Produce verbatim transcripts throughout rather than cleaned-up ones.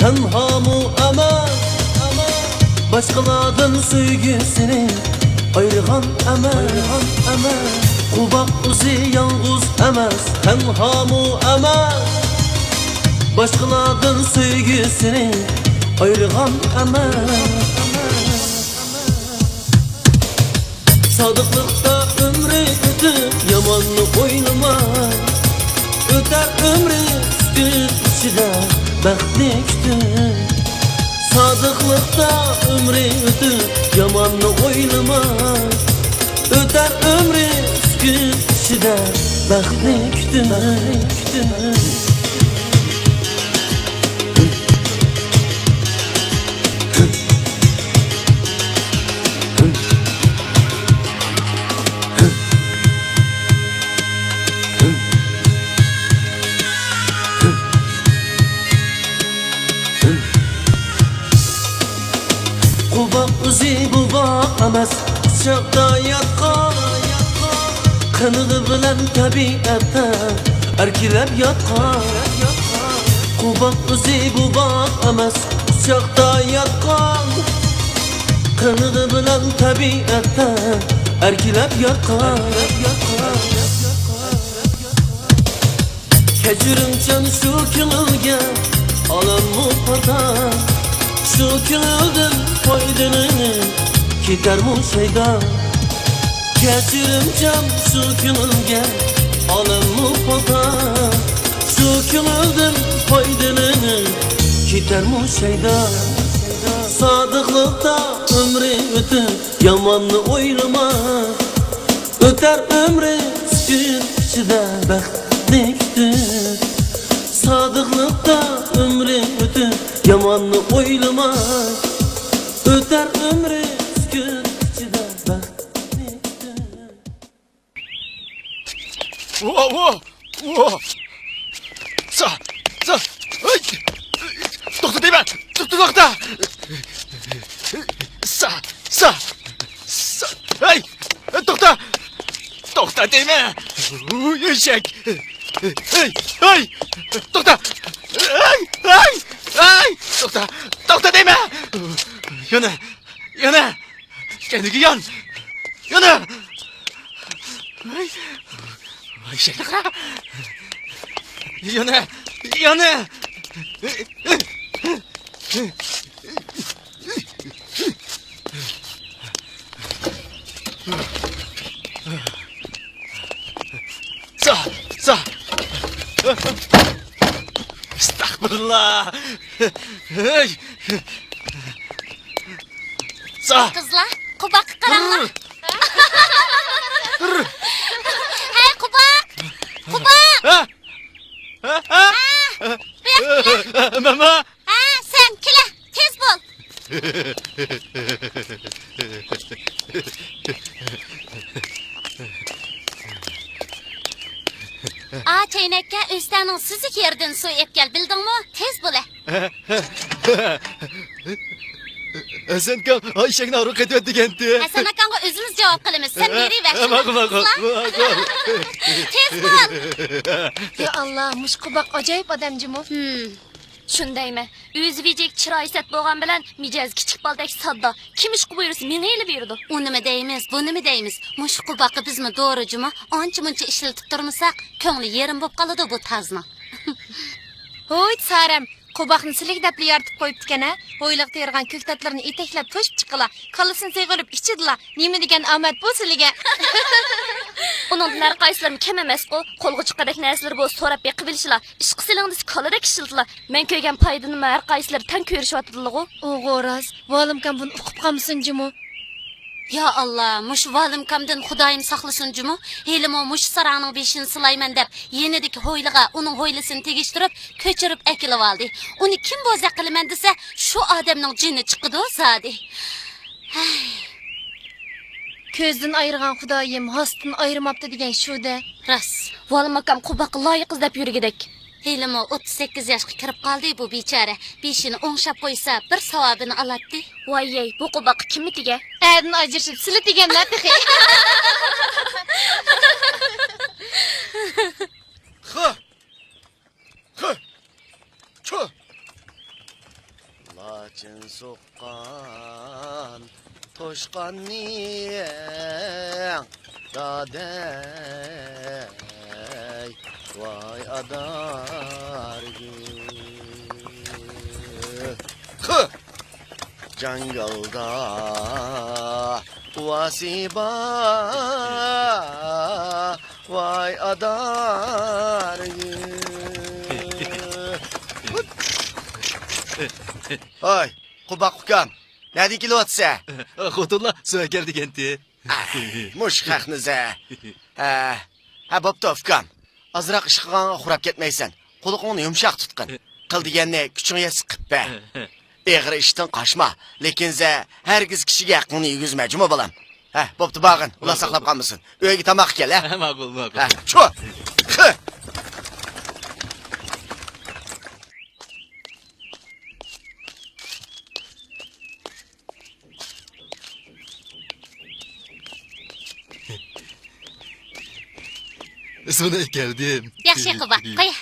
تەنھامۇ ئەمەس، باشقىلاردىن سۆيگۈسىنى ئايرىغان ئەمەس، ئەمەس. قوۋاق ئۆزى يالغۇز ئەمەس، تەنھامۇ ئەمەس، باشقىلاردىن سۆيگۈسىنى ئايرىغان ئەمەس. سادىقلىقتا ئۆمرى ئۆتۈپ، ياماننى ئويلىما. ئۆتەر ئۆمرى سۈكۈت ئىچىدە بەختنى كۈتۈپ. سادىقلىقتا ئۆمرى ئۆتۈپ، ياماننى ئويلىما. ئۆتەر ئۆمرى سۈكۈت ئىچىدە بەختنى كۈتۈپ. قوۋاق ئۆزى بوۋاق ئەمەس، قۇچاقتا ياتقان، قېنى بىلەن تەبىئەتتە ئەركىلەپ ياتقان. قوۋاق ئۆزى بوۋاق ئەمەس، قۇچاقتا ياتقان، قېنى بىلەن تەبىئەتتە ئەركىلەپ ياتقان. كەچۈرۈمچان شۇ كۆڭۈلگە ئالەممۇ پاتا، شۇ كۆڭۈلدىن پايدىلىنىپ كېتەرمۇ شەيدا. كەچۈرۈمچان شۇ كۆڭۈلگە ئالەممۇ پاتا، شۇ كۆڭۈلدىن پايدىلىنىپ كېتەرمۇ شەيدا. سادىقلىقتا ئۆمرى ئۆتۈپ، ياماننى ئويلىما. ئۆتەر ئۆمرى سۈكۈت ئىچىدە بەختنى كۈتۈپ. سادىقلىقتا ئۆمرى ئۆتۈپ، ياماننى ئويلىما. ئۆتەر ئۆمرى سۈكۈت ئىچىدە بەختنى كۈتۈپ. ۋو، ۋو، ۋو. سا، سا. ئەي! توختا دەيمەن! توختا، توختا! سا، سا، سا. ئەي! توختا! توختا دەيمەن! ۋوي، ئېشەك! ئەي! ئەي! توختا! ئەي! ئەي! ئەي! توختا! توختا دەيمەن! يەنە! يەنە! كەينىگە يان! يەنە! ۋاي! ۋاي، شەيتان! يەنە! يەنە! سا! سا! ئەستەغپۇرۇللا! ھەي! سا! قىزلار، قوباققا قاراڭلار. ھەي، قوباق! قوباق! ھە؟ ھە؟ ھە؟ ھە، بۇ ياققا كېلە. ماما! ھە، سەن كېلە، تېز بول. ئا، چەينەككە ئۆستەڭنىڭ سۈزۈك يېرىدىن سۇ ئېلىپ كەل، بىلدىڭمۇ؟ تېز بولە. ھەسەنكام، ئايشەكنى ئارۇق قېتىۋەت دېگەنتى. ھەسەن ئاكاڭغا ئۆزىمىز جاۋاب قىلىمىز. سەن بېرىۋەر. ماقۇل، ماقۇل، ماقۇل. تېز بول. يا ئاللا، مۇشۇ قوباق ئاجايىپ ئادەم جۇمۇ. ھىم. شۇندايمەن. ئۆزى ۋىجىك، چىرايى سەت بولغان بىلەن مىجەزى كىچىك بالىدەك ساددا. كىم ئىشقا بۇيرۇسا مېڭە ئېلىپ يۈرىدۇ. ئۇنىمۇ دەيمىز، بۇنىمۇ دەيمىز. مۇشۇ قوباققا بىزمۇ دورا جۇمۇ. ئانچە-مۇنچە ئىشلىتىپ تۇرمىساق، كۆڭلى يېرىم بوپ قالىدۇ بۇ تازنىڭ. ھوي، سارەم، قوباقنى سىلىگە دەپلا يارىتىپ قويۇپتىكەن ھە؟ ھويلىغا تېرىغان كۆكتاتلىرىنى يېتەكلەپ توشۇپ چىققىلا، كاللىسىنى سېغىنىپ ئىچىدىلا. نېمە دېگەن ئامەت بۇ سىلىگە؟ ئۇنىڭدىن ھەر قايسىلىرىمۇ كەم ئەمەسقۇ. قولغا چىققۇدەك نەرسىلىرى بولسا سوراپ بېقىۋېلىشىلا. ئىشقا سېلىڭ دېسە كالىدەك ئىشلىتىلا. مەن كۆرگەن پايدىنىمۇ ھەر قايسىلىرى تەڭ كۆرۈشۈۋاتىدىلىغۇ. ئوغۇ راست، ۋالىمكام بۇنى ئۇقۇپ قالمىسۇن جۇمۇ. يا ئاللا، مۇشۇ ۋالىمكامدىن خۇدايىم ساقلىسۇن جۇمۇ. ھېلىمۇ مۇشۇ ساراڭنىڭ بېشىنى سىلايمەن دەپ، يېنىدىكى ھويلىغا ئۇنىڭ ھويلىسىنى تېگىشتۈرۈپ، كۆچۈرۈپ ئەكېلىۋالدى. ئۇنى كىم بوزەك قىلىمەن دېسە، شۇ ئادەمنىڭ جېنى چىقىدۇ زادى. ھەي. كۆزدىن ئايرىغان خۇدايىم ھاستىدىن ئايرىماپتۇ دېگەن شۇ-دە. راست. ۋالىم ئاكام قوباققا لايىق ئىزدەپ يۈرگۈدەك. ھېلىمۇ ئوتتۇز سەككىز ياشقا كىرىپ قالدى بۇ بىچارە. بېشىنى ئوڭشاپ قويسا، بىر ساۋابىنى ئالاتتى. ۋاييەي، بۇ قوباققا كىم ئىتىگە؟ ئەدىن ئاجرىشىپ سىلىتىگەنلەر تېخى. خو! خو! چو! سوققان توشقاننىڭ دادەي، ۋاي ئادارگۈل. خۇ! جاڭگالدا ئۇۋاسى بار، ۋاي ئادارگۈل. ھاي، قوباق ئۇكام، نەدىن كېلىۋاتىسەن؟ خوتۇنلار سۆگەر دېگەنتى. ئاھ، مۇشۇ خەقنى زە. ھە، ھە، بوپتۇ ئۇكام. ئازراق ئىش قىلغانغا خۇراپ كەتمەيسەن. قۇلىقىڭنى يۇمشاق تۇتقىن. قىل دېگەننى كۈچۈڭ يەتسە قىپ بەر. ئېغىر ئىشتىن قاچما. لېكىن زە، ھەرگىز كىشىگە ھەققىڭنى يېگۈزمە، جۇمۇ بالام. ھە، بوپتۇ، بارغىن. ئۇلار ساقلاپ قالمىسۇن. ئۆيگە تاماققا كەل، ھە؟ ماقۇل، ماقۇل. ھە، چۇ! خى! سۇنى كەلدىم. ياخشى، قوباق، قوي.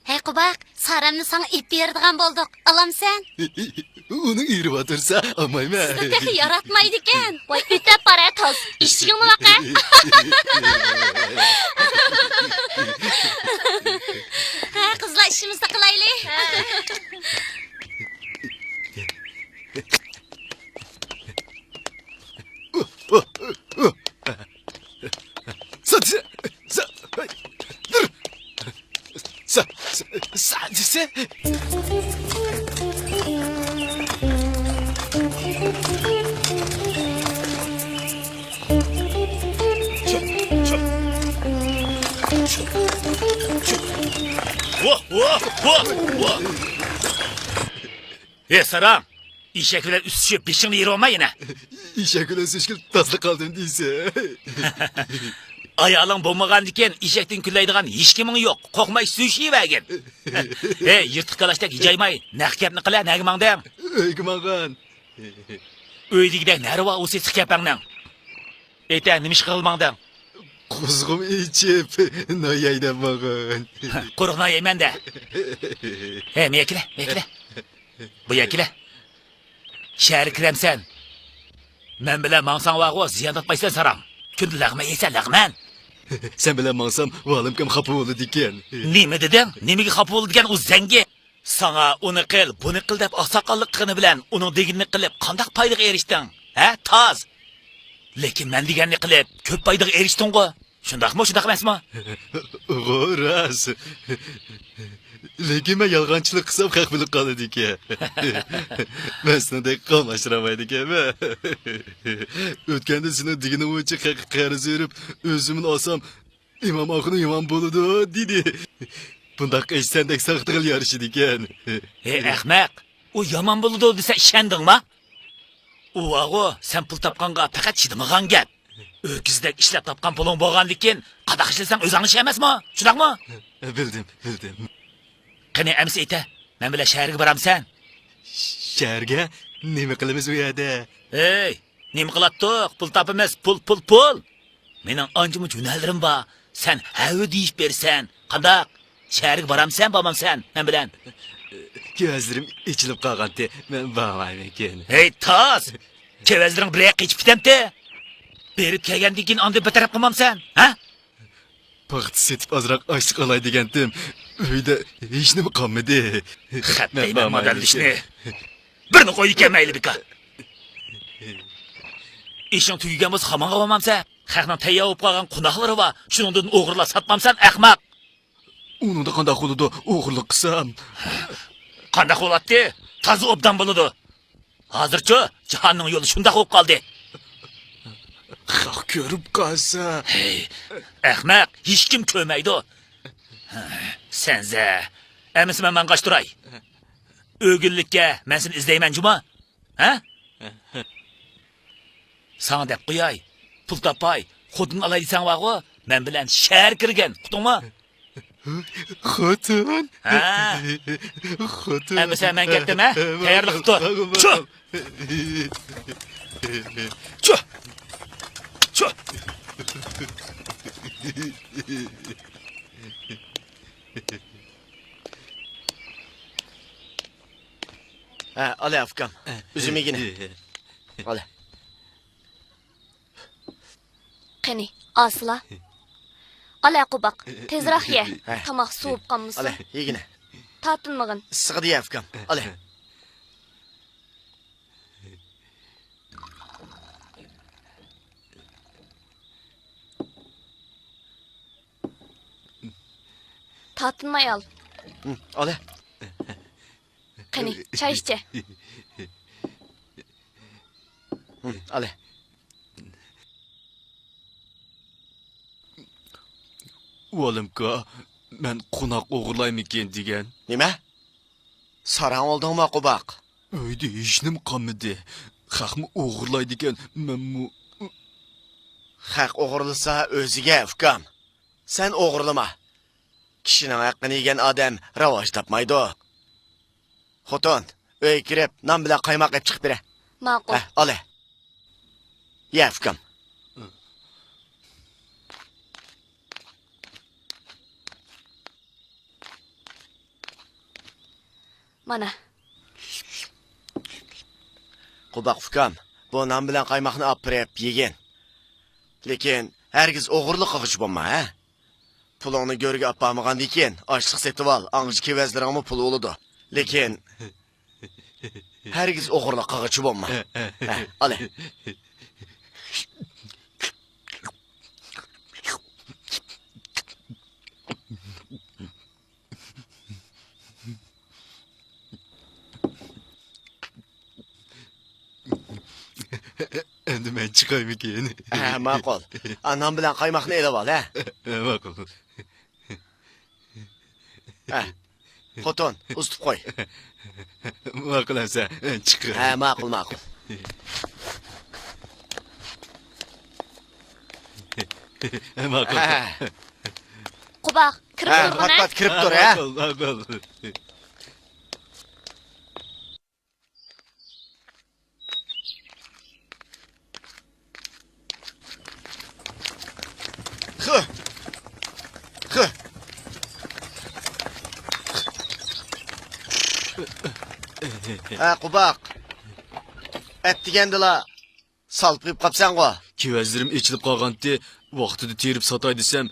ھەي، قوباق، سارەمنى ساڭا ئېلىپ بېرىدىغان بولدۇق. ئالامسەن؟ ئۇنىڭ ئېرى باتۇرسا، ئالمايمەن. سىزنى تېخى ياراتمايدىكەن. ۋاي، ئۆتەپ بار ھە، تاز. ئىشىكىڭنى باق ھە. ھە، قىزلار، ئىشىمىزنى قىلايلى. سا، سا، سا، سا، سا، سا، سا. ۋاھ، ۋاھ، ۋاھ، ۋاھ. ھە، ساراڭ. ئېشەك بىلەن ئۈستۈشۈپ بېشىڭنى يېرىۋالما يەنە. ئېشەك بىلەن ئۈستۈشكىلى تازلا قالدىم دېيسەن. ئايالىڭ بولمىغاندىكىن ئېشەكتىن كۈنلەيدىغان ھېچكىمىڭ يوق. قورقماي سۈيۈشۈۋەرگىن. ھەي، يىرتىق كالاچتەك ھىجايماي، نەق گەپنى قىلە، نەگە ماڭدىڭ؟ ئۆيگە ماڭغان. ئۆيدىكىدەك نەرۋا ئۇ سېسىق كەپەڭنىڭ. ئېيتە، نېمە ئىش قىلغىلى ماڭدىڭ؟ قوزغىم ئېچىپ، نان يەي دەپ ماڭغان. قۇرۇق نان يەيمەن دە. ھەي، مېيەكىلە، مېيەكىلە. بۇ يەكىلە. شەھەرگە كىرەمسەن؟ مەن بىلەن ماڭساڭ ۋاغۇ، زىيان تارتمايسەن ساراڭ. كۈندە لەغمەن يەيسەن، لەغمەن. سەن بىلەن ماڭسام، ۋالىمكام خاپا بولىدىكەن. نېمە دېدىڭ؟ نېمىگە خاپا بولىدىكەن ئۇ زەڭگى؟ ساڭا ئۇنى قىل، بۇنى قىل دەپ ئاقساقاللىق قىلغىنى بىلەن ئۇنىڭ دېگىنىنى قىلىپ قانداق پايدىغا ئېرىشتىڭ؟ ھە، تاز؟ لېكىن مەن دېگەننى قىلىپ كۆپ پايدىغا ئېرىشتىڭغۇ؟ شۇنداقمۇ، شۇنداق ئەمەسمۇ؟ غۇ، راست. لېكىن مەن يالغانچىلىق قىلسام خەق بىلىپ قالىدىكەن. مەن سېنىڭدەك قاملاشتۇرالمايدىكەنمەن. ئۆتكەندە سېنىڭ دېگىنىڭ بويىچە خەققە قەرز بېرىپ، ئۆزۈمنى ئالسام، ئىمام ئاخۇنۇم يامان بولىدۇ دېدى. بۇنداق ئىش سەندەك ساختىغىلا يارىشىدىكەن. ھەي ئەخمەق، ئۇ يامان بولىدۇ دېسە ئىشەندىڭما؟ ئۇ ۋاغۇ، سەن پۇل تاپقانغا پەقەت چىدىمىغان گەپ. ئۆكۈزدەك ئىشلەپ تاپقان پۇلۇڭ بولغاندىكىن، قاداق ئىشلىسەڭ ئۆزۈڭنى ئىشەنمەسمۇ؟ شۇنداقمۇ؟ بىلدىم، بىلدىم. قېنى، ئەمىسە ئېيتە، مەن بىلەن شەھەرگە بارامسەن؟ شەھەرگە؟ نېمە قىلىمىز ئۇ يەردە؟ ھەي، نېمە قىلاتتۇق؟ پۇل تاپىمىز، پۇل، پۇل، پۇل! مېنىڭ ئانچە-مۇنچە ھۈنەرلىرىم بار. سەن ھەۋە دېيىپ بېرىسەن. قانداق؟ شەھەرگە بارامسەن، بارمامسەن مەن بىلەن؟ كۆزلىرىم ئېچىلىپ قالغانتى، مەن بارمايمەنكىن. ھەي، تاز! كېۋەزلىرىڭ بىرەر قېچىپ كېتەمتى؟ بېرىپ كەلگەندىن كېيىن ئاندىن بىر تەرەپ قىلمامسەن، ھە؟ پاختا سېتىپ ئازراق ئاشلىق ئالاي دېگەنتىم، ئۆيدە ھېچنېمە قالمىدى. خەپ دەيمەن مادەللىشنى. بىرنى قويىدىكەن مەيلى بىكار. ئىشىڭ تۈگىگەن بولسا خامانغا بارمامسەن؟ خەقنىڭ تەييار بولۇپ قالغان قوناقلىرى بار، شۇنىڭدىن ئوغرىلاپ ساتمامسەن، ئەخمەق! ئۇنىڭدا قانداق بولىدۇ، ئوغرىلىق قىلسام؟ قانداق بولاتتى؟ تازا ئوبدان بولىدۇ. ھازىرچۇ جاھاننىڭ يولى شۇنداق بولۇپ قالدى. خەق كۆرۈپ قالسا. ھەي، ئەخمەق، ھېچكىم كۆرمەيدۇ. سەنزە، ئەمىسە مەن ماڭغاچ تۇراي. ئۆگۈنلۈككە مەن سېنى ئىزدەيمەن جۇما. ھە؟ ساڭا دەپ قوياي، پۇل تاپاي، خوتۇن ئالاي دېسەڭ بارغۇ، مەن بىلەن شەھەرگە كىرگىن، ئۇقتۇڭمۇ؟ خوتۇن؟ ھە. خوتۇن. ئەمىسە مەن كەتتىم، ھە؟ تەييارلىق تۇر. چۇ! چۇ! چۇ! ھە، ئالە ئۇكام. ئۈزۈم يېگىنە. ئالە. قېنى، ئاسىلا. ئالە قوباق، تېزراق يە. ھە. تاماق سوۋۇپ قالمىسۇن. ئالە، يېگىنە. تارتىنمىغىن. ئىسسىقىدا يە ئۇكام. ئالە. تارتىنماي ئال. ھە، ئالە. قېنى، چاي ئىچە. ھە، ئالە. ۋالىمكا، مەن قوناق ئوغرىلايمىكىن دېگەن. نېمە؟ ساراڭ بولدۇڭمۇ، قوباق؟ ئۆيدە ھېچنېمە قالمىدى. خەقمۇ ئوغرىلايدىكەن، مەنمۇ. خەق ئوغرىلىسا ئۆزىگە، ئۇكام. سەن ئوغرىلىما. كىشىنىڭ ھەققىنى يېگەن ئادەم راۋاج تاپمايدۇ. خوتۇن، ئۆيگە كىرىپ، نان بىلەن قايماق ئېلىپ چىقىپ بېرە. ماقۇل. ھە، ئالە. يە، ئۇكام. مانا. قوباق ئۇكام، بۇ نان بىلەن قايماقنى ئاپىرىپ يېگىن. لېكىن ھەرگىز ئوغرىلىق قىلغۇچى بولما، ھە؟ پۇلۇڭنى گۆرگە ئاپارمىغاندىكىن، ئاشلىق سېتىۋال، ئاڭغىچە كېۋەزلىرىڭمۇ پۇل بولىدۇ. لېكىن ھەرگىز ئوغرىلىق قىلغۇچى بولما. ھە، ئالە. ئەمدى مەن چىقايمىكىن؟ ھە، ماقۇل. ئا، نان بىلەن قايماقنى ئېلىۋال، ھە؟ ھە، ماقۇل. ھە. خوتۇن، ئۇزىتىپ قوي. ماقۇل ئەمسە، چىقىڭ. ھە، ماقۇل، ماقۇل. ماقۇل. ھە. قوباق، كىرىپ ھە، تۇرغىنە. پات-پات كىرىپ تۇر، ھە؟ ماقۇل، ماقۇل. خى! خى! ھە، قوباق. ئەتىگەندىلا سالپىيىپ قاپسەنغۇ؟ كېۋەزلىرىم ئېچىلىپ قالغانتى، ۋاقتىدا تېرىپ ساتاي دېسەم،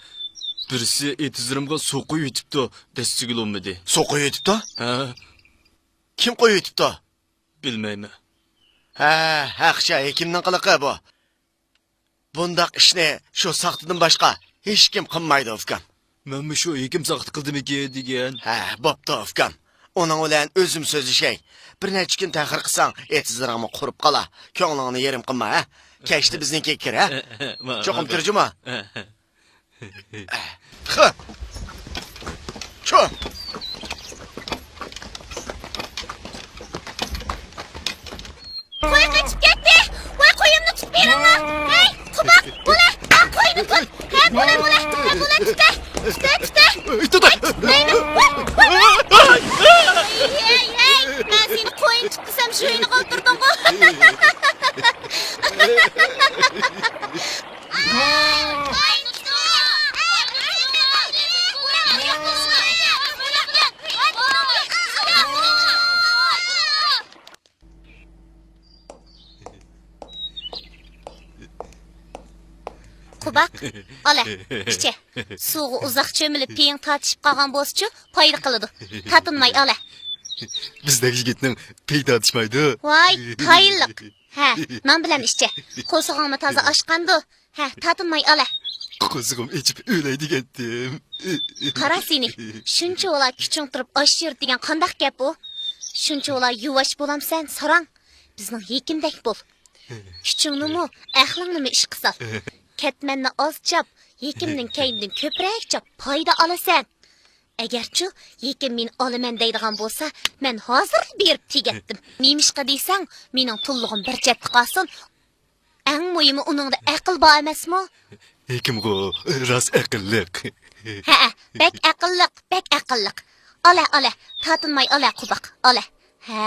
بىرسى ئېتىزلىرىمغا سۇ قۇيۇۋېتىپتۇ، دەسسىگىلى بولمىدى. سۇ قۇيۇۋېتىپتۇ؟ ھە. كىم قويۇۋېتىپتۇ؟ بىلمەيمەن. ھە، ھەقىچە، ھېكىمنىڭ قىلىقى بۇ. بۇنداق ئىشنى شۇ ساختىدىن باشقا ھېچكىم قىلمايدۇ، ئۇكام. مەنمۇ شۇ ھېكىم ساختا قىلدىمىكىن دېگەن. ھە، بوپتۇ، ئۇكام. ئۇنىڭ بىلەن ئۆزۈم سۆزلىشەي. بىر نەچچە كۈن تەخىر قىلساڭ، ئېتىزلىرىڭمۇ قۇرۇپ قالا. كۆڭلۈڭنى يېرىم قىلما، ھە؟ كەچتە بىزنىڭكىگە كىر، ھە؟ چوقۇم كىرجۇما؟ خى! چۇ! قوي قېچىپ كەتتى! ۋاي، قويۇمنى تۇتۇپ بېرىڭلار! ھەي، قوباق، بولە! ھە، قوينى تۇت! ھە، بولە، بولە! ھە، بولە، تۇتە! تۇتە، تۇتە! تۇتە! ھەي، تۇتمايمەن! ۋاي، ۋاي، ۋاي! ھەي، ھەي، ھەي! مەن سېنى قوينى تۇت دېسەم، شۇ يېنىغا ئولتۇردۇڭغۇ! قوباق، ئالە، ئىچە. سۇغا ئۇزاق چۆمۈلۈپ پېيىڭ تارتىشىپ قالغان بولسىچۇ، پايدا قىلىدۇ. تارتىنماي ئالە. بىزدەك يىگىتنىڭ پېيى تارتىشمايدۇ. ۋاي، تايىنلىق. ھە، نان بىلەن ئىچە. قورسىقىڭمۇ تازا ئاچقاندۇ. ھە، تارتىنماي ئالە. قورسىقىم ئېچىپ ئۆلەي دېگەنتىم. قارا سېنى، شۇنچىۋالا كۈچۈڭ تۇرۇپ ئاش يۈرىدىغان قانداق گەپ ئۇ؟ شۇنچىۋالا يۇۋاش بولامسەن، ساراڭ؟ بىزنىڭ ھېكىمدەك بول. كۈچۈڭنىمۇ، ئەقلىڭنىمۇ ئىشقا سال. كەتمەننى ئاز چاپ، ھېكىمنىڭ كەينىدىن كۆپرەك چاپ، پايدا ئالىسەن. ئەگەرچۇ ھېكىم مېنى ئالىمەن دەيدىغان بولسا، مەن ھازىرلا بېرىپ تېگەتتىم. نېمىشقا دېسەڭ، مېنىڭ تۇللۇقۇم بىر چەتتە قالسۇن. ئەڭ مۇھىمى، ئۇنىڭدا ئەقىل بار ئەمەسمۇ؟ ھېكىمغۇ راست ئەقىللىق. ھەئە، بەك ئەقىللىق، بەك ئەقىللىق. ئالە، ئالە، تارتىنماي ئالە، قوباق، ئالە. ھە.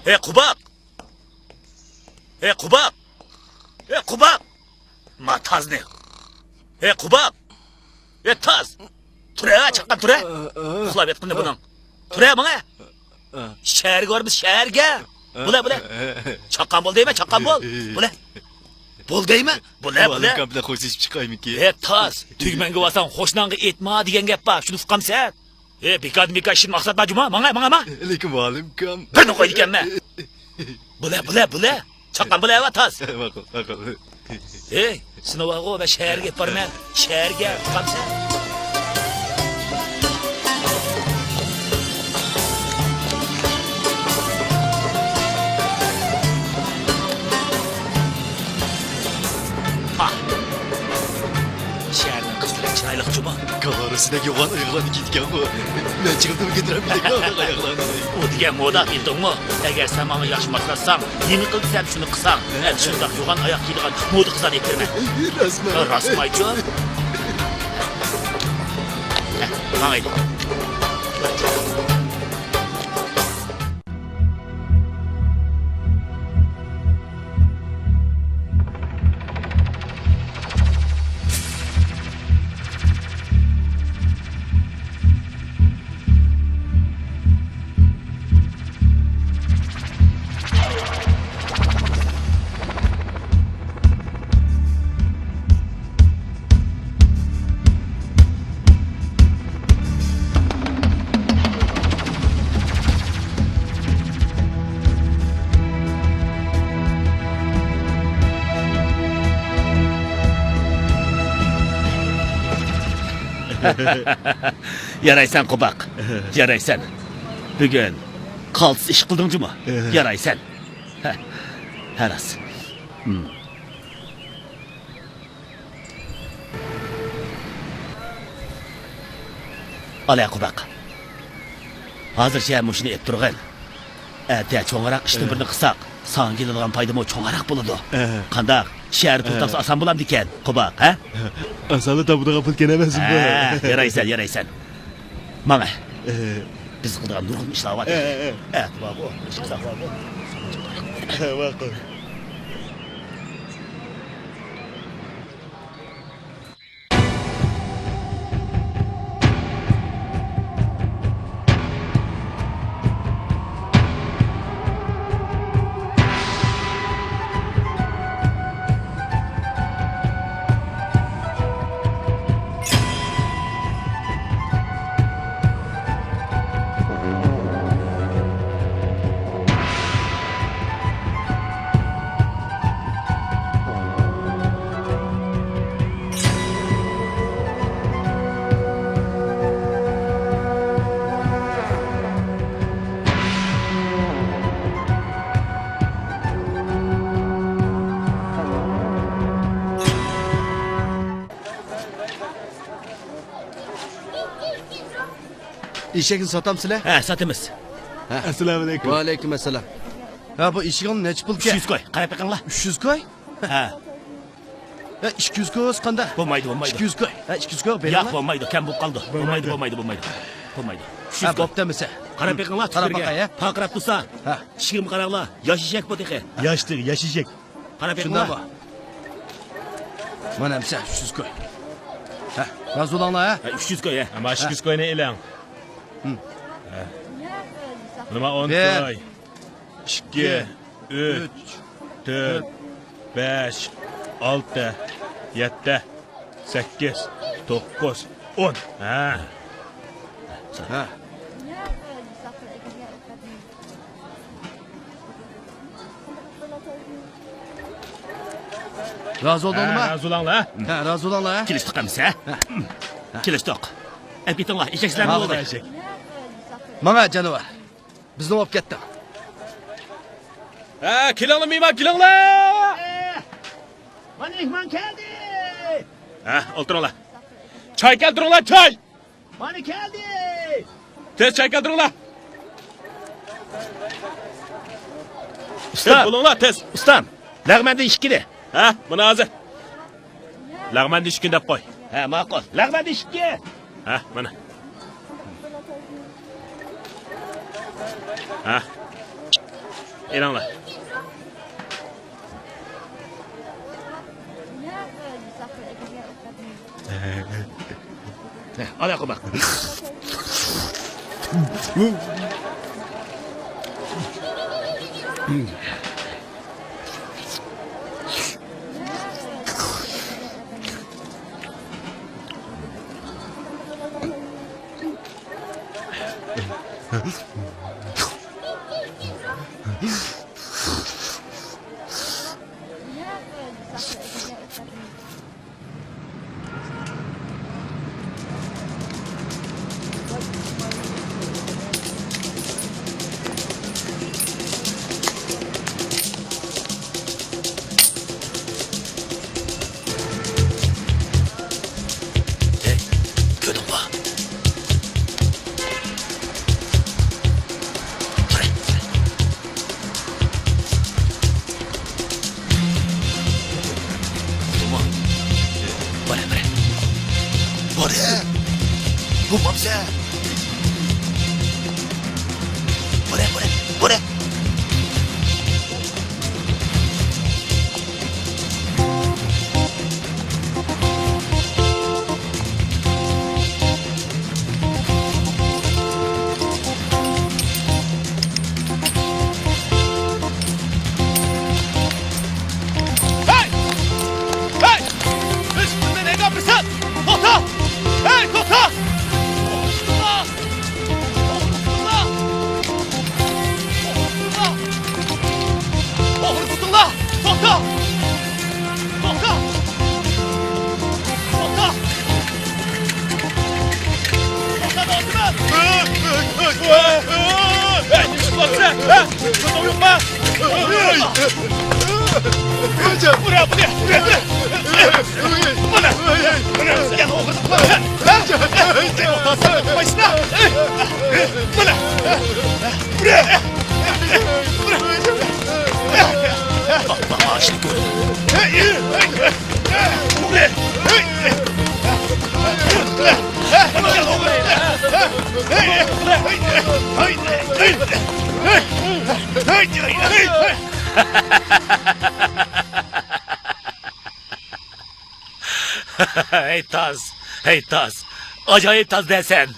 ئەي قوباق! ئەي قوباق! ئەي قوباق! ما تازنى! ئەي قوباق! ئەي تاز! تۇرە، چاققان تۇرە! ئۇخلاپ ياتقىنى بۇنىڭ. تۇرە ماڭا! شەھەرگە بارىمىز، شەھەرگە! بۇلە، بۇلە! چاققان بول دەيمەن، چاققان بول! بۇلە! بول دەيمەن، بۇلە، بۇلە! مۇئەللىم كام بىلەن خوشلىشىپ چىقايمىكىن؟ ئەي تاز! تۈگمەنگە بارساڭ خوشناڭغا ئېيتما دېگەن گەپ بار، شۇنى ئۇقامسەن؟ ئەي بىكاردىن بىكار ئىشىم مەقسەت بار جۇما، ماڭا، ماڭا، ماڭا! لېكىن مۇئەللىم كام. بىرنى قوي دېگەنمەن! بۇلە، بۇلە، بۇلە! چاققان بۇلە، ئەۋە تاز! ماقۇل، ماقۇل. ھەي، سېنى بارغۇ، مەن شەھەرگە ئېلىپ بارىمەن. شەھەرگە، ئۇقامسەن؟ ھا. شەھەرنىڭ قىزلىرى چىرايلىق جۇما. گاۋارىسىدەك يوغان ئاياغلارنى كىيىدىكەنغۇ. مەن چىقىمدىمۇ كۆتۈرەلمىدىم ئۇنداق ئاياغلارنى. ئۇ دېگەن مودا بىلدىڭمۇ؟ ئەگەر سەن ماڭا ياخشى ماسلاشساڭ، نېمە قىل دېسەم شۇنى قىلساڭ، مەن شۇنداق يوغان ئاياغ كىيىدىغان مودا قىزلارنى ئەكىرىمەن. راستمۇ؟ راستمايچۇ؟ ماڭايلى. يارايسەن قوباق، يارايسەن. بۈگۈن قالتىس ئىش قىلدىڭ جۇما. يارايسەن. ھە، ھە راست. ئالە قوباق. ھازىرچە مۇشۇنى ئېلىپ تۇرغىن. ئەتە چوڭراق ئىشتىن بىرنى قىلساق، ساڭا كېلىدىغان پايدىمۇ چوڭراق بولىدۇ. قانداق؟ شەھەر پۇل تاپسا ئاسان بولامدىكەن، قوباق، ھە؟ ئاسانلا تاپىدىغان پۇل ئىكەن ئەمەسمۇ؟ ھە، يارايسەن، يارايسەن. ماڭە. بىز قىلىدىغان نۇرغۇن ئىشلار بار. ئەتە بارغۇ، ئىش قىلساق بارغۇ. ماقۇل. ئېشەكنى ساتامسىلەر؟ ھە، ساتىمىز. ھە. ئەسسالامۇئەلەيكۇم. ۋەئەلەيكۇم ئەسسالام. ھە، بۇ ئېشىكىڭ نەچچە پۇلكەن؟ ئۈچ يۈز كوي. قاراپ بېقىڭلار. ئۈچ يۈز كوي؟ ھە. ھە، ئىككى يۈز كوي بولسا قانداق؟ بولمايدۇ، بولمايدۇ. ئىككى يۈز كوي. ھە، ئىككى يۈز كوي ياق، بېرىڭلار. بولمايدۇ، كەم بولۇپ قالىدۇ. بولمايدۇ، بولمايدۇ، بولمايدۇ. بولمايدۇ. ئۈچ يۈز ھە، كوي. بوپتۇ ئەمىسە. قاراپ بېقىڭلار، قاراپ باقاي، ھە. پارقىراپ تۇرسا. ھە. ئىشىكىمگە قاراڭلار. ياش ئېشەك بۇ تېخى. ياش تېخى، ياش ئېشەك. قاراپ بېقىڭلار. شۇنداقمۇ؟ مانا ئەمىسە، ئۈچ يۈز كوي. ھە، رازى بولۇڭلار، ھە. ھە، ئۈچ يۈز كوي، ھە. ئەمما ئىككى يۈز كوينى ئېلىڭ. ھە. نېمە ئون كوي؟ ئىككى، ئۈچ، تۆت، بەش، ئالتە، يەتتە، سەككىز، توققۇز، ئون. ھە. ھە. رازى بولدۇڭلارمۇ؟ ھە، رازى بولۇڭلار. ھە، رازى بولۇڭلار. كېلىشتۇق ئەمىسە. ھە. كېلىشتۇق. ئەپ كېتىڭلار، ئېشەك سىلەرنىڭ بولدى. ماڭا جانىۋار. بىزنى ئۇرۇپ كەتتىڭ. ھە، كېلىڭلار مېھمان، كېلىڭلار. مانا مېھمان كەلدى. ھە، ئولتۇرۇڭلار. چاي كەلتۈرۈڭلار، چاي. مانا كەلدى. تېز چاي كەلتۈرۈڭلار. ئۇستام. تېز بولۇڭلار، تېز. ئۇستام، لەغمەندىن ئىككىنى. ھە، مانا ھازىر. لەغمەندىن ئىككىنى دەپ قوي. ھە، ماقۇل. لەغمەندىن ئىككى. ھە، مانا. ھە. ئېلىڭلار. ئانا قوماق. ھەي، كۆردۈڭمۇ؟ بارە، بارە. بارە. بولمامسە. بارە، بارە، بارە. ھەي! ھەي! ئۈستۈمدە نېگا پىرسەت! توختا! ھەي، توختا! توختا! توختا! توختا! توختا! توختا! توختا! توختا! توختا، توختىمە! ھەي، نېمە قىلىۋاتىسەن؟ ھە؟ كۆزۈڭ يوقما؟ ئۇرە، بۇنى، ئۇرە! مانا، مانا، يەنە ئوغرىلىق قىلىۋاتىسەن! ھە؟ قايسىنا؟ مانا! ئۇرە! ئۇرە! ماشىنا كۆر. ھەي تاز، ھەي تاز، ئاجايىپ تاز دەسەن.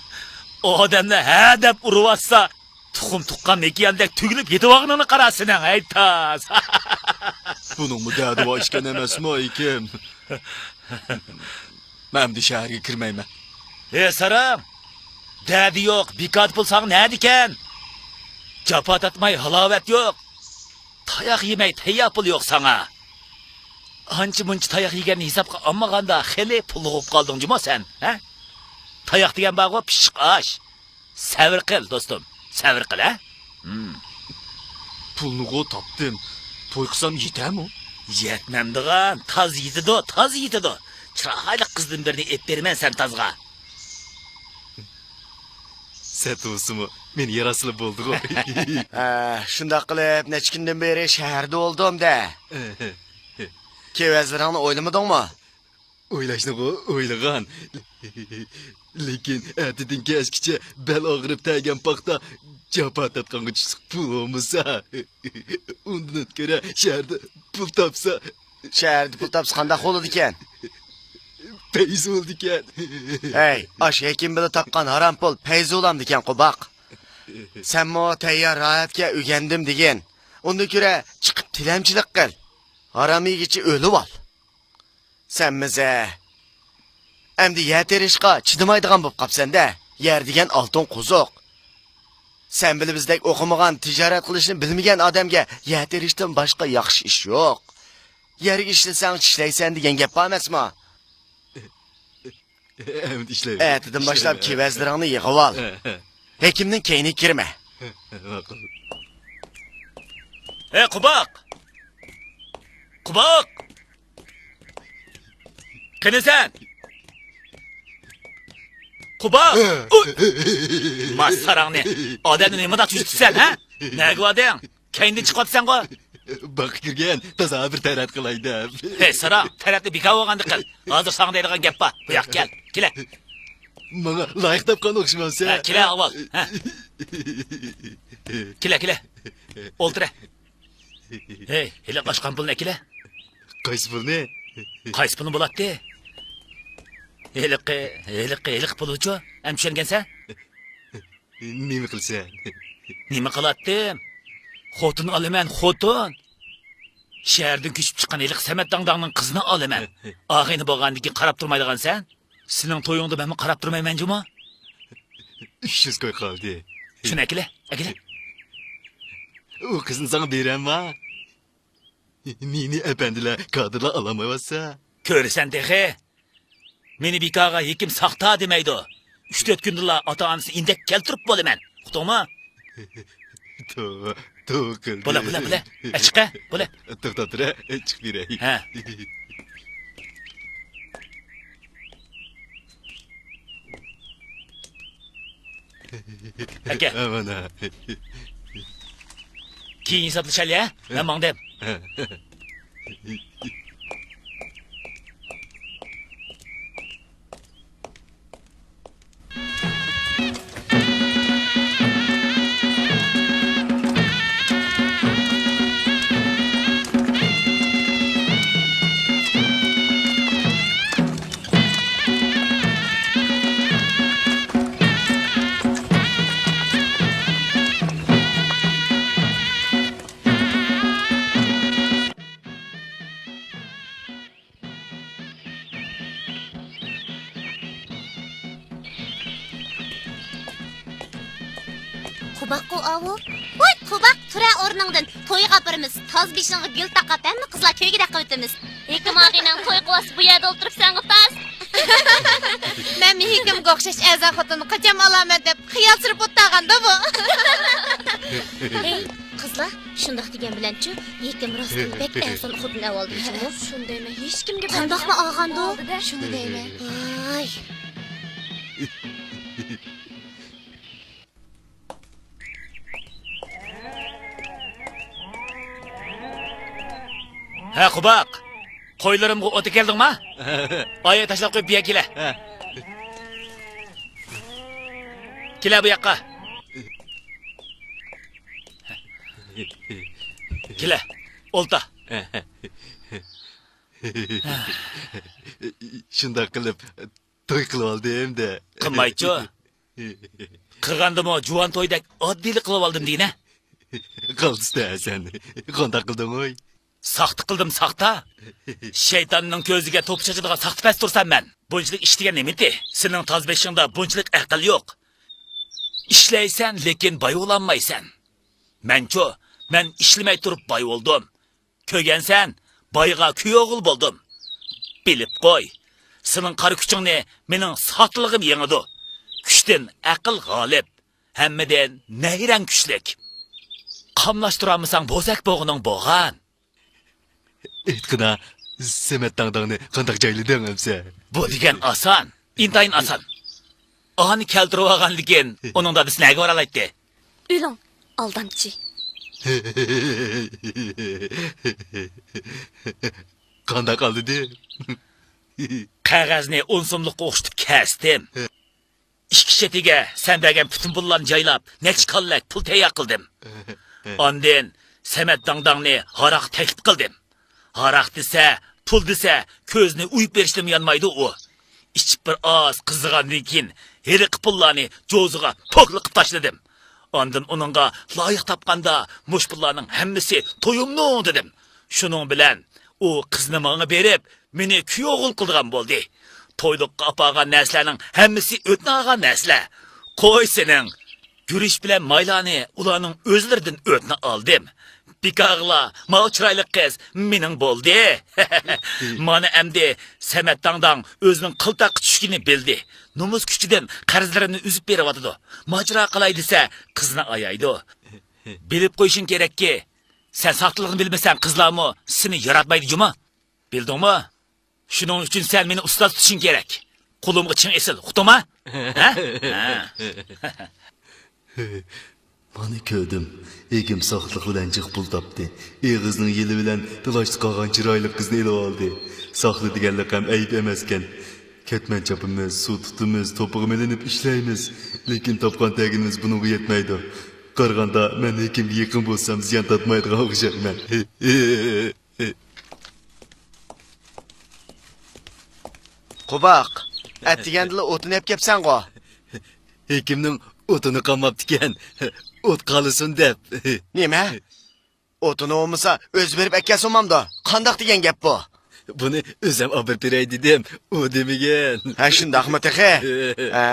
ئادەمنى ھە دەپ ئۇرۇۋاتسا، تۇخۇم تۇغقان مېكىياندەك تۈگۈلۈپ يېتىۋالغىنىڭنى قارا سېنىڭ، ھەي تاز! بۇنىڭمۇ دەدىۋا ئىكەن ئەمەسمۇ، ھېكىم؟ مەن ئەمدى شەھەرگە كىرمەيمەن. ھې ساراڭ! دەدە يوق، بىكاردا پۇل ساڭا نەدىكەن؟ جاپا تارتماي ھالاۋەت يوق. تاياق يېمەي تەييار پۇل يوق ساڭا. ئانچە مۇنچە تاياق يېگەننى ھېسابقا ئالمىغاندا خېلى پۇللۇق بولۇپ قالدىڭ جۇمۇ سەن، ھە؟ تاياق دېگەن بارغۇ، پىششىق ئاش. سەۋر قىل، دوستۇم، سەۋر قىل، ھە؟ ھىم. پۇلنىغۇ تاپتىم. توي قىلسام يېتەرمۇ؟ يەتمەمدىغان، تاز يېتىدۇ، تاز يېتىدۇ. چىرايلىق قىزدىن بىرنى ئېلىپ بېرىمەن سەن تازغا. سەت بولسىمۇ، مېنى ياراتسىلا بولدىغۇ. ھە، شۇنداق قىلىپ، نەچچە كۈندىن بېرى شەھەردە بولدۇم-دە. كېۋەزلىرىڭنى ئويلىمىدىڭمۇ؟ ئويلاشنىغۇ ئويلىغان. لېكىن ئەتىدىن كەچكىچە بەل ئاغرىپ تەگەن پاختا، جاپا تارتقانغا چۈشلۈك پۇل بولمىسا، ئۇندىن كۆرە شەھەردە پۇل تاپسا. شەھەردە پۇل تاپسا قانداق بولىدىكەن؟ پەيز بولىدىكەن. ھەي، ئاشۇ ھېكىم بىلەن تاپقان ھارام پۇل پەيز بولامدىكەن، قوباق؟ سەنمۇ تەييار راھەتكە ئۆگەندىم دېگىن. ئۇندىن كۆرە چىقىپ تىلەمچىلىك قىل. ھارام يېگۈچى ئۆلۈۋال. سەن مىزە. ئەمدى يەر تېرىشقا چىدىمايدىغان بولۇپ قاپسەن-دە. يەر دېگەن ئالتۇن قوزۇق. سەن بىلەن بىزدەك ئوقۇمىغان، تىجارەت قىلىشنى بىلمىگەن ئادەمگە يەر تېرىشتىن باشقا ياخشى ئىش يوق. يەرگە ئىشلىسەڭ چىشلەيسەن دېگەن گەپ بار ئەمەسمۇ؟ ئەمدى ئىشلەيمەن. ئەتىدىن باشلاپ كېۋەزلىرىڭنى يىغىۋال. ھېكىمنىڭ كەينىگە كىرمە. ماقۇل. ھەي، قوباق! قوباق! قېنى سەن؟ قوباق! ئۇي! ماس ساراڭنى! ئادەمنى نېمانداق چۈشۈرتىسەن، ھە؟ نەگە باردىڭ؟ كەينىدىن چىقىۋاتىسەنغۇ؟ باغقا كىرگەن، تازا بىر تەرەت قىلاي دەپ. ھەي، ساراڭ، تەرەتنى بىكار بولغاندا قىل. ھازىر ساڭا دەيدىغان گەپ بار. بۇ ياققا كەل، كېلە. ماڭا لايىق تاپقان ئوخشىمامسەن؟ ھە، كېلە، ئاۋۋال. ھە. كېلە، كېلە. ئولتۇرە. ھەي، ھېلىقى ئاچقان پۇلنى ئەكىلە. قايسى پۇلنى؟ قايسى پۇلنى بولاتتى؟ ھېلىقى، ھېلىقى، ھېلىقى پۇلىچۇ؟ ئەمدى چۈشەنگەنسەن؟ نېمە قىلىسەن؟ نېمە قىلاتتىم؟ خوتۇن ئالىمەن، خوتۇن. شەھەردىن كۆچۈپ چىققان ھېلىقى سەمەت داڭداڭنىڭ قىزىنى ئالىمەن. ئاغىنە بولغاندىن كېيىن قاراپ تۇرمايدىغانسەن؟ سېنىڭ تويۇڭدا مەنمۇ قاراپ تۇرمايمەن جۇمۇ. ئۈچ يۈز كوي قالدى. شۇنى ئەكىلە، ئەكىلە. ئۇ قىزنى ساڭا بېرەمما؟ مېنى ئەپەندىلەر، كادىرلار ئالالمايۋاتسا. كۆرىسەن تېخى. مېنى بىكارغا ھېكىم ساختا دېمەيدۇ. ئۈچ تۆت كۈندىلا ئاتا-ئانىسىنى ئىندەك كەلتۈرۈپ بولىمەن. ئۇقتۇڭمۇ؟ توۋا، توۋا قىلدى. بولە، بولە، بولە. ئە، چىق، ئە، بولە. توختاپ تۇر، ئە، چىقىپ بېرەي. ھە. ئەكە. ھە، مانا. كېيىن ھېسابلىشايلى، ھە؟ مەن ماڭدىم. قوباققۇ ئاۋۇ. ۋاي، قوباق، تۇرە ئورنۇڭدىن. تويغا ئاپىرىمىز. تاز بېشىڭغا گۈل تاقاپ، ھەممە قىزلار كۆيگۈدەك قىلىۋېتىمىز. ھېكىم ئاغىنەڭ توي قىلىۋاتسا، بۇ يەردە ئولتۇرۇپ سەن ئۇتاس. مەنمۇ ھېكىمگە ئوخشاش ئەرزان خوتۇننى قاچان ئالارمەن دەپ خىيال سۈرۈپ ئولتۇرغاندا بۇ. ھەي، قىزلار، شۇنداق دېگەن بىلەنچۇ، ھېكىم راستتىن بەك ئەرزان خوتۇن ئەۋالدى جۇمۇ. شۇنى دەيمەن، ھېچكىمگە قانداقمۇ ئالغاندۇ؟ شۇنى دەيمەن. ۋاي. ھە، قوباق. قويلىرىمغا ئوت ئەكەلدىڭما؟ ئايە، تاشلاپ قويۇپ بىيە كېلە. كېلە بۇ ياققا. كېلە، ئولتا. شۇنداق قىلىپ توي قىلىۋالدىم دە. قىلمايچۇ. قىلغاندىمۇ جۇۋان تويدەك ئاددىيلا قىلىۋالدىم دېگىنە. قالدىستە سەن. قانداق قىلدىڭ ئوي؟ ساختا قىلدىم، ساختا. شەيتاننىڭ كۆزىگە توپا چاچىدىغان ساختا پەس تۇرسام مەن. بۇنچىلىك ئىش دېگەن نېمىتى؟ سېنىڭ تاز بېشىڭدا بۇنچىلىك ئەقىل يوق. ئىشلەيسەن، لېكىن باي بولالمايسەن. مەنچۇ، مەن ئىشلىمەي تۇرۇپ باي بولدۇم. كۆرگەنسەن، بايغا كۈيئوغۇل بولدۇم. بىلىپ قوي، سېنىڭ قارا كۈچۈڭنى مېنىڭ ساختىلىقىم يېڭىدۇ. كۈچتىن ئەقىل غالىب. ھەممىدىن نەيرەڭ كۈچلۈك. قاملاشتۇرالمىساڭ بوزەك بوغىنىڭ بوغان. ئېيتقىنا، سەمەت داڭداڭنى قانداق جايلىدىڭ ئەمسە؟ بۇ دېگەن ئاسان، ئىنتايىن ئاسان. ئانى كەلتۈرۈۋالغاندىكىن ئۇنىڭ دادىسى نەگە بارالايتتى؟ ئۆلۈڭ، ئالدامچى. قانداق ئالدىدى؟ قەغەزنى ئون سوملۇققا ئوخشىتىپ كەستىم. ئىككى چېتىگە سەن بەرگەن پۈتۈن پۇللارنى جايلاپ، نەچچە كاللەك پۇل تەييار قىلدىم. ئاندىن سەمەت داڭداڭنى ھاراققا تەكلىپ قىلدىم. ھاراق دېسە، پۇل دېسە، كۆزىنى ئويۇپ بېرىشتىنمۇ يانمايدۇ ئۇ. ئىچىپ بىر ئاز قىزىغاندىن كېيىن، ھېلىقى پۇللارنى جوزىغا پوكلا قىلىپ تاشلىدىم. ئاندىن ئۇنىڭغا لايىق تاپقاندا، مۇشۇ پۇللارنىڭ ھەممىسى تويۇمنىڭ دېدىم. شۇنىڭ بىلەن ئۇ قىزنى ماڭا بېرىپ، مېنى كۈيئوغۇل قىلىدىغان بولدى. تويلۇققا ئاپارغان نەرسىلەرنىڭ ھەممىسى ئۆتنە ئالغان نەرسىلەر. قوي سېنىڭ، گۈرۈچ بىلەن مايلارنى ئۇلارنىڭ ئۆزلىرىدىن ئۆتنە ئالدىم. بىكارغىلا ماۋۇ چىرايلىق قىز مېنىڭ بولدى. مانا ئەمدى سەمەت داڭداڭ ئۆزىنىڭ قىلتاققا چۈشكىنى بىلدى. نومۇس كۈچىدىن قەرزلىرىنى ئۈزۈپ بېرىۋاتىدۇ. ماجىرا قىلاي دېسە، قىزنى ئايايدۇ. بىلىپ قويۇشۇڭ كېرەككى، سەن ساختىلىقنى بىلمىسەڭ، قىزلارمۇ سېنى ياراتمايدۇ جۇمۇ. بىلدىڭمۇ؟ شۇنىڭ ئۈچۈن سەن مېنى ئۇستاز تۇتۇشۇڭ كېرەك. قولۇمغا چىڭ ئېسىل، ئۇقتۇڭما؟ ھە؟ ھە. مانا كۆردۈم. ئىگىم ساختىلىق بىلەن جىق پۇل تاپتى. ئېغىزنىڭ يېلى بىلەن تالاشتا قالغان چىرايلىق قىزنى ئېلىۋالدى. ساختا دېگەنلىك ھەم ئەيىب ئەمەسكەن. كەتمەن چاپىمىز، سۇ تۇتىمىز، توپىغا مىلىنىپ ئىشلەيمىز. لېكىن تاپقان تەگىنىمىز بۇنىڭغا يەتمەيدۇ. قارىغاندا مەن ھېكىمگە يېقىن بولسام زىيان تارتمايدىغان ئوخشايمەن. قوباق، ئەتىگەندىلا ئوتۇن ئەپ كەپسەنغۇ؟ ھېكىمنىڭ ئوتۇنى قالماپتىكەن. ئوت قالسۇن دەپ. نېمە؟ ئوتۇنى بولمىسا، ئۆزى بېرىپ ئەكەلسە بولمامدۇ؟ قانداق دېگەن گەپ بۇ؟ بۇنى ئۆزۈم ئاپىرىپ بېرەي دېدىم، ئۇ دېمىگەن. ھە، شۇنداقمۇ تېخى؟ ھە.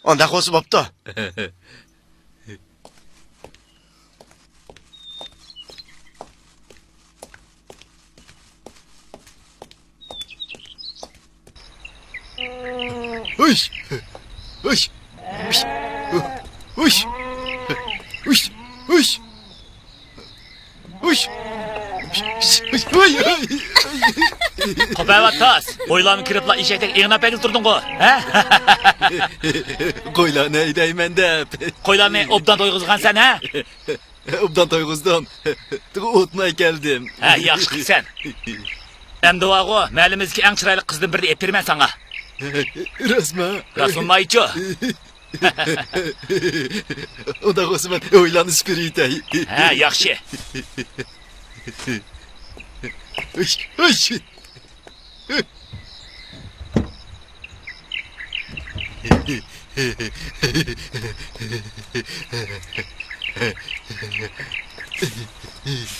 ئۇنداق بولسا بوپتۇ. ھۇش! ھۇش! ھۇش! ھۇش! ھۇش! ھۇش! ھۇش! ھۇش! ھۇي! ھۇي! قوپەۋات تاس! قويلارنى كىرىپلا ئېشەكتەك ئېڭىناپ ئەگىلى تۇردۇڭغۇ، ھە؟ قويلارنى ھەيدەيمەن دەپ. قويلارنى ئوبدان تويغۇزغانسەن، ھە؟ ئوبدان تويغۇزدۇم. ئوتمۇ ئەكەلدىم. ھە، ياخشى قىلىسەن. ئەمدى بارغۇ، مەھەللىمىزدىكى ئەڭ چىرايلىق قىزدىن بىرنى ئېلىپ بېرىمەن ساڭا. راستمۇ؟ راست بولمايچۇ. ئۇنداق بولسا مەن ھويلانى سۈپۈرۈۋېتەي. ھە، ياخشى. ھۇش، ھۇش.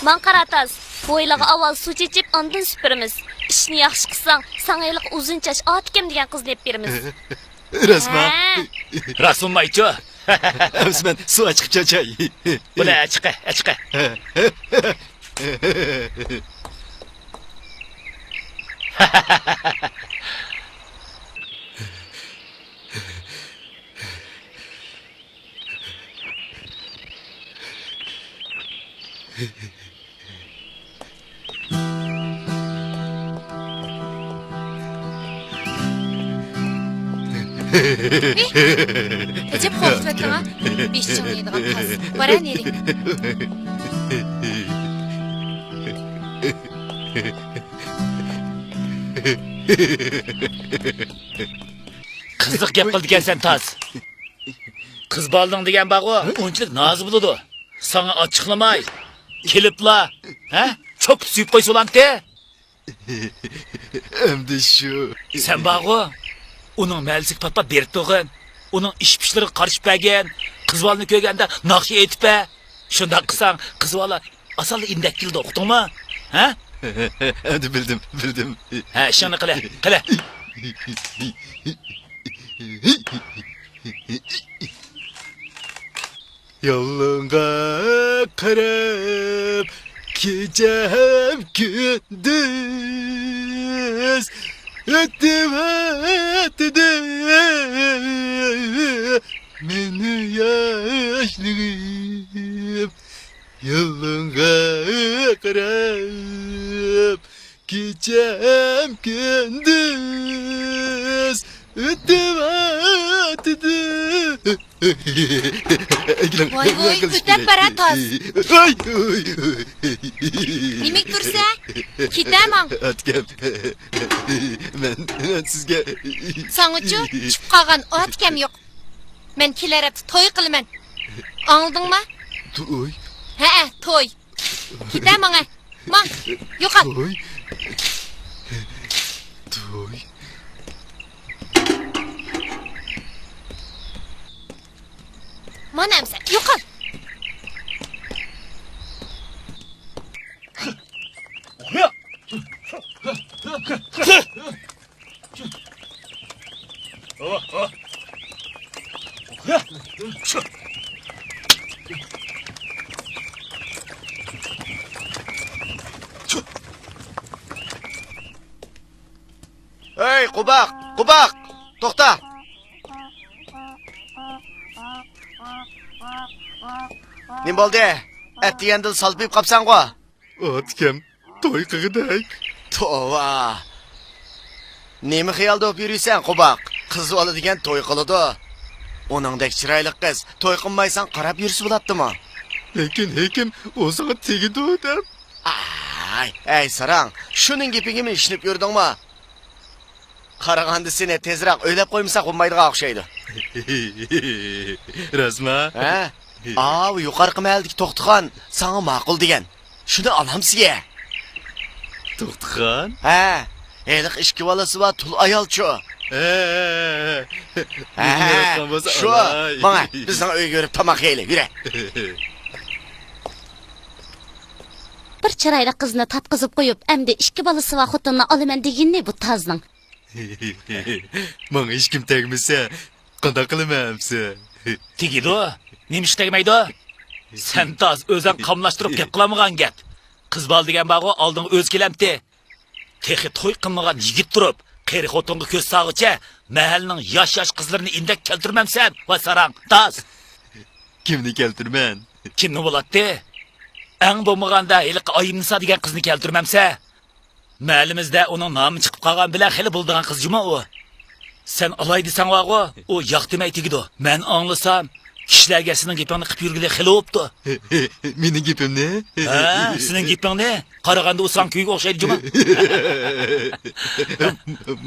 ماڭ قارا تاس، ھويلىغا ئاۋۋال سۇ چېچىپ، ئاندىن سۈپۈرىمىز. ئىشنى ياخشى قىلساڭ، ساڭا ھېلىقى ئۇزۇن چاچ ئاتىكەم دېگەن قىزنى ئېلىپ بېرىمىز. راستمۇ؟ ھە. راست بولمايچۇ. ئەمسە مەن سۇ ئاچىقىپ چاچاي. بولە، ئاچىقە، ئاچىقە. ئەجەب قورقۇتۇۋەتتىڭ ھە؟ بېشى چىڭنىيدىغان تاس. بارە نېرى. قىزىق گەپ قىلىدىكەنسەن تاس. قىز بالىنىڭ دېگەن بارغۇ، ئۇنچىلىك نازى بولىدۇ. ساڭا ئاچچىقلىماي، كېلىپلا، ھە؟ چوپۇپ سۆيۈپ قويسا بولامتى؟ ئەمدى شۇ. سەن بارغۇ، ئۇنىڭ مەھەللىسىگە پات-پات بېرىپ تۇرغىن. ئۇنىڭ ئىش-پىشلىرىغا قارىشىپ بەرگىن. قىز بالىنى كۆرگەندە ناخشا ئېيتىپ بەر. شۇنداق قىلساڭ، قىز بالا ئاسانلا ئىندەپ كېلىدۇ، ئۇقتۇڭمۇ؟ ھە؟ ئەمدى بىلدىم، بىلدىم. ھە، ئىشىڭنى قىلە، قىلە. يالغۇنغا قاراپ كېچەم كۈندۈز ئۆتۈۋاتىدۇ مېنى ياشلىرىم. يالغۇنغا قاراپ كېچەم كۈندۈز ئۆتۈۋاتىدۇ. ۋاي ۋاي، ئۆتەپ بارە تاس. نېمىگە تۇرسەن؟ كېتە ماڭ. ئاتىكەم، مەن، مەن سىزگە. ساڭىچۇ، چۈشۈپ قالغان ئاتىكەم يوق. مەن كېلەر ھەپتە توي قىلىمەن. ئاڭلىدىڭما؟ توي؟ ھەئە، توي. كېتە ماڭە. ماڭ. يوقال. توي. توي. مانا ئەمسە. يوقال. ھەي، قوباق، قوباق، توختا! نېمە بولدى؟ ئەتىگەندىلا سالپىيىپ قاپسەنغۇ؟ ئاتىكەم، توي قىلغۇدەك. توۋا! نېمە خىيالدا بولۇپ يۈرىسەن، قوباق؟ قىز بالا دېگەن توي قىلىدۇ. ئۇنىڭدەك چىرايلىق قىز توي قىلمايسەن، قاراپ يۈرسە بولاتتىمۇ؟ لېكىن ھېكىم ئۇ ساڭا تېگىدۇ دەپ. ئاي، ئەي ساراڭ، شۇنىڭ گېپىگىمۇ ئىشىنىپ يۈردۈڭمۇ؟ قارىغاندا سېنى تېزرەك ئۆيلەپ قويمىساق بولمايدىغان ئوخشايدۇ. راستما؟ ھە؟ ئاۋۇ يۇقارقى مەھەللىدىكى توختىخان ساڭا ماقۇل دېگەن. شۇنى ئالامسىيە؟ توختىخان؟ ھە، ھېلىقى ئىككى بالىسى بار تۇل ئايالچۇ. ھە، ھە، ھە. ھە، شۇ. ماڭە، بىزنىڭ ئۆيگە بېرىپ تاماق يەيلى، يۈرە. بىر چىرايلىق قىزنى تاپقۇزۇپ قويۇپ، ئەمدى ئىككى بالىسى بار خوتۇننى ئالىمەن دېگىنى بۇ تازنىڭ. ماڭا ھېچكىم تەگمىسە، قانداق قىلىمەن ئەمسە؟ تېگىدۇ. نېمىشقا تەگمەيدۇ؟ سەن تاز ئۆزەڭ قاملاشتۇرۇپ گەپ قىلالمىغان گەپ. قىز بالا دېگەن بارغۇ، ئالدىڭغا ئۆزى كېلەمتى. تېخى توي قىلمىغان يىگىت تۇرۇپ، قېرى خوتۇنغا كۆز سالغۇچە، مەھەللىنىڭ ياش-ياش قىزلىرىنى ئىندەك كەلتۈرمەمسەن، ۋاي ساراڭ، تاز! كىمنى كەلتۈرىمەن؟ كىمنى بولاتتى؟ ئەڭ بولمىغاندا ھېلىقى ئايىمنىسا دېگەن قىزنى كەلتۈرمەمسە؟ مەھەللىمىزدە ئۇنىڭ نامى چىقىپ قالغان بىلەن خېلى بولىدىغان قىز جۇمۇ ئۇ. سەن ئالاي دېسەڭ بارغۇ، ئۇ ياق دېمەي تېگىدۇ. مەن ئاڭلىسام، كىشىلەرگە سېنىڭ گېپىڭنى قىپ يۈرگىلى خېلى بوپتۇ. مېنىڭ گېپىمنى؟ ھە، سېنىڭ گېپىڭنى. قارىغاندا ئۇ ساڭا كۈيۈك ئوخشايدۇ جۇمۇ.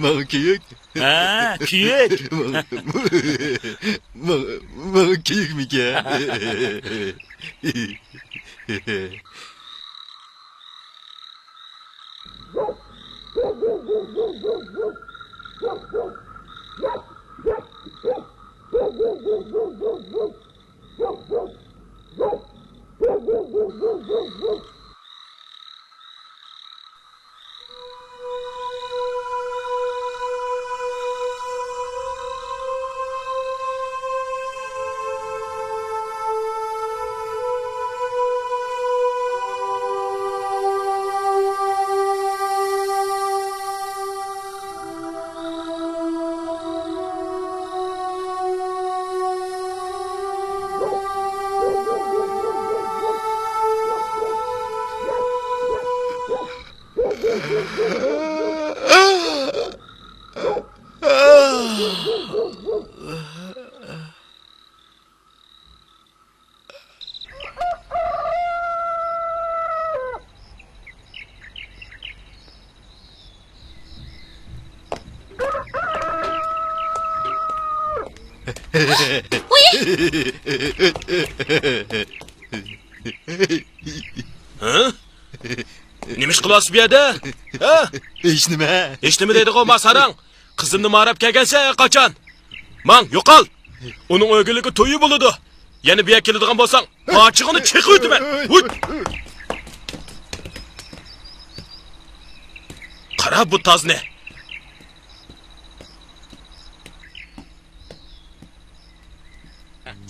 ماڭا كۈيۈك؟ ھە، كۈيۈك. ماڭا، ماڭا، ماڭا كۈيۈكمىكەن؟ ھە؟ نېمە ئىش قىلىۋاتىسىز بۇ يەردە؟ ھە؟ ھېچنېمە. ھېچنېمە دەيدىغۇ، ما ساراڭ. قىزىمنى ماراپ كەلگەنسەن قاچان؟ ماڭ، يوقال! ئۇنىڭ ئۆگۈنلۈكى تويى بولىدۇ. يەنە بۇ يەرگە كېلىدىغان بولساڭ، پاچىقىڭنى چېقىۋېتىمەن. ھۇي! قارا بۇ تازنى.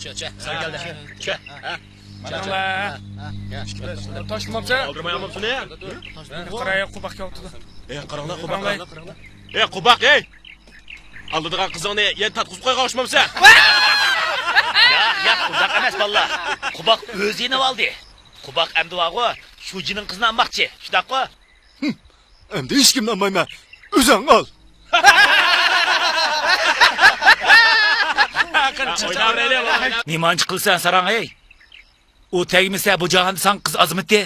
چۈ، چۈ، سەن كەلدى. چۈ، ھە؟ چۈ، چۈ. مانا. تاشلىمامسەن؟ ئالدىرماي ئالمامسىنى؟ قاراي، قوباق كەۋاتىدۇ. ئەي، قاراڭلار، قوباق، قاراڭلار. ئەي، قوباق، ئەي! ئالىدىغان قىزىڭنى يەنە تارتقۇزۇپ قويغان ئوخشىمامسەن؟ ياق، ياق، ئۇنداق ئەمەس، بالىلار. قوباق ئۆزى يېنىۋالدى. قوباق ئەمدى بارغۇ، شۇجىنىڭ قىزىنى ئالماقچى، شۇنداققۇ؟ ھىم، ئەمدى ھېچكىمنى ئالمايمەن. ئۆزۈڭ ئال. نېمانچە قىلىسەن، ساراڭ، ھەي؟ ئۇ تەگمىسە، بۇ جاھاندا ساڭا قىز ئازمىتى.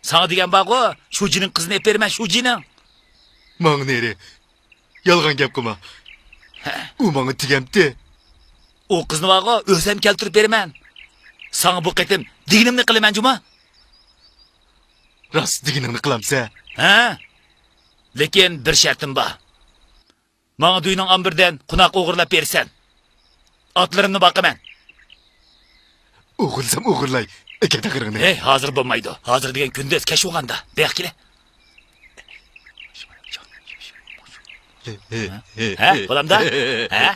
ساڭا دېگەن بارغۇ، شۇجىنىڭ قىزىنى ئېلىپ بېرىمەن، شۇجىنىڭ. ماڭ نېرى. يالغان گەپ قىلما. ھە. ئۇ ماڭا تېگەمتى. ئۇ قىزنى بارغۇ، ئۆزۈم كەلتۈرۈپ بېرىمەن. ساڭا بۇ قېتىم دېگىنىمنى قىلىمەن جۇمۇ. راست دېگىنىڭنى قىلامسەن؟ ھە؟ لېكىن بىر شەرتىم بار. ماڭا دۆينىڭ ئامبىرىدىن قوناق ئوغرىلاپ بېرىسەن. ئاتلىرىمنى باقىمەن. ئوغرىلىسام ئوغرىلاي. ئەكەل تاقىرىڭنى. ھەي، ھازىر بولمايدۇ. ھازىر دېگەن كۈندۈز كەچ بولغاندا. بېقىپ كېلە. ھە؟ بولامدا؟ ھە؟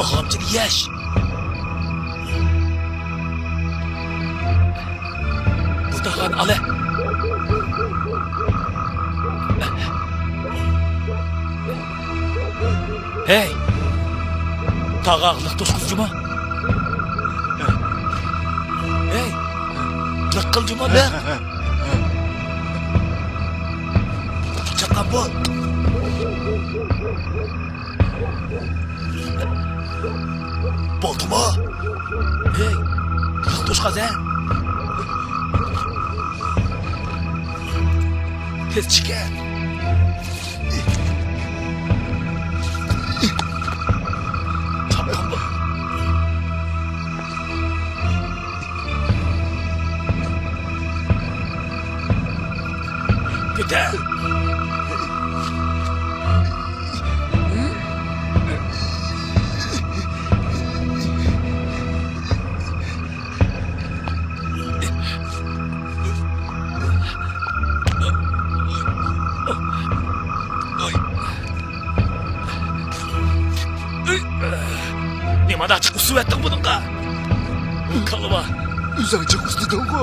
ئاغامچىنى يەش. بۇتاغان ئالە. ھەي! تاغاغ لىق توشقۇز جۇما. ھەي! لىق قىل جۇما، لىق! چاققان بول! بولدىمۇ؟ ھەي! لىق توشقاز، ھە! تېز چىقە! كېتە! نېمانداق جىق ئۇسسىۋەتتىڭ بۇنىڭغا؟ كالۋا. ئۆزۈڭ جىق ئۇسسىدىڭغۇ.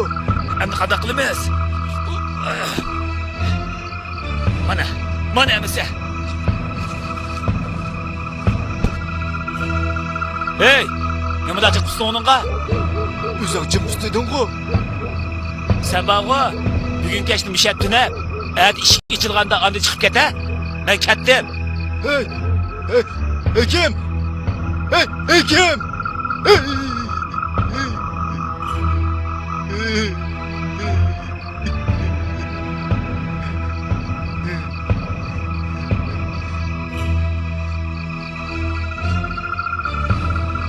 ئەمدى قانداق قىلىمىز؟ مانا، مانا ئەمىسە. ھەي، نېمىدەپ جىق ئۇستۇڭ ئۇنىڭغا؟ ئۆزۈڭ جىق ئۇستىدىڭغۇ. سەن بارغۇ، بۈگۈن كەچتە مىشەپ تۈنەپ، ئەتە ئىشىك ئېچىلغاندا ئاندىن چىقىپ كەت، ھە؟ مەن كەتتىم. ھەي، ھەي، ھېكىم! ھەي، ھېكىم! ھەي!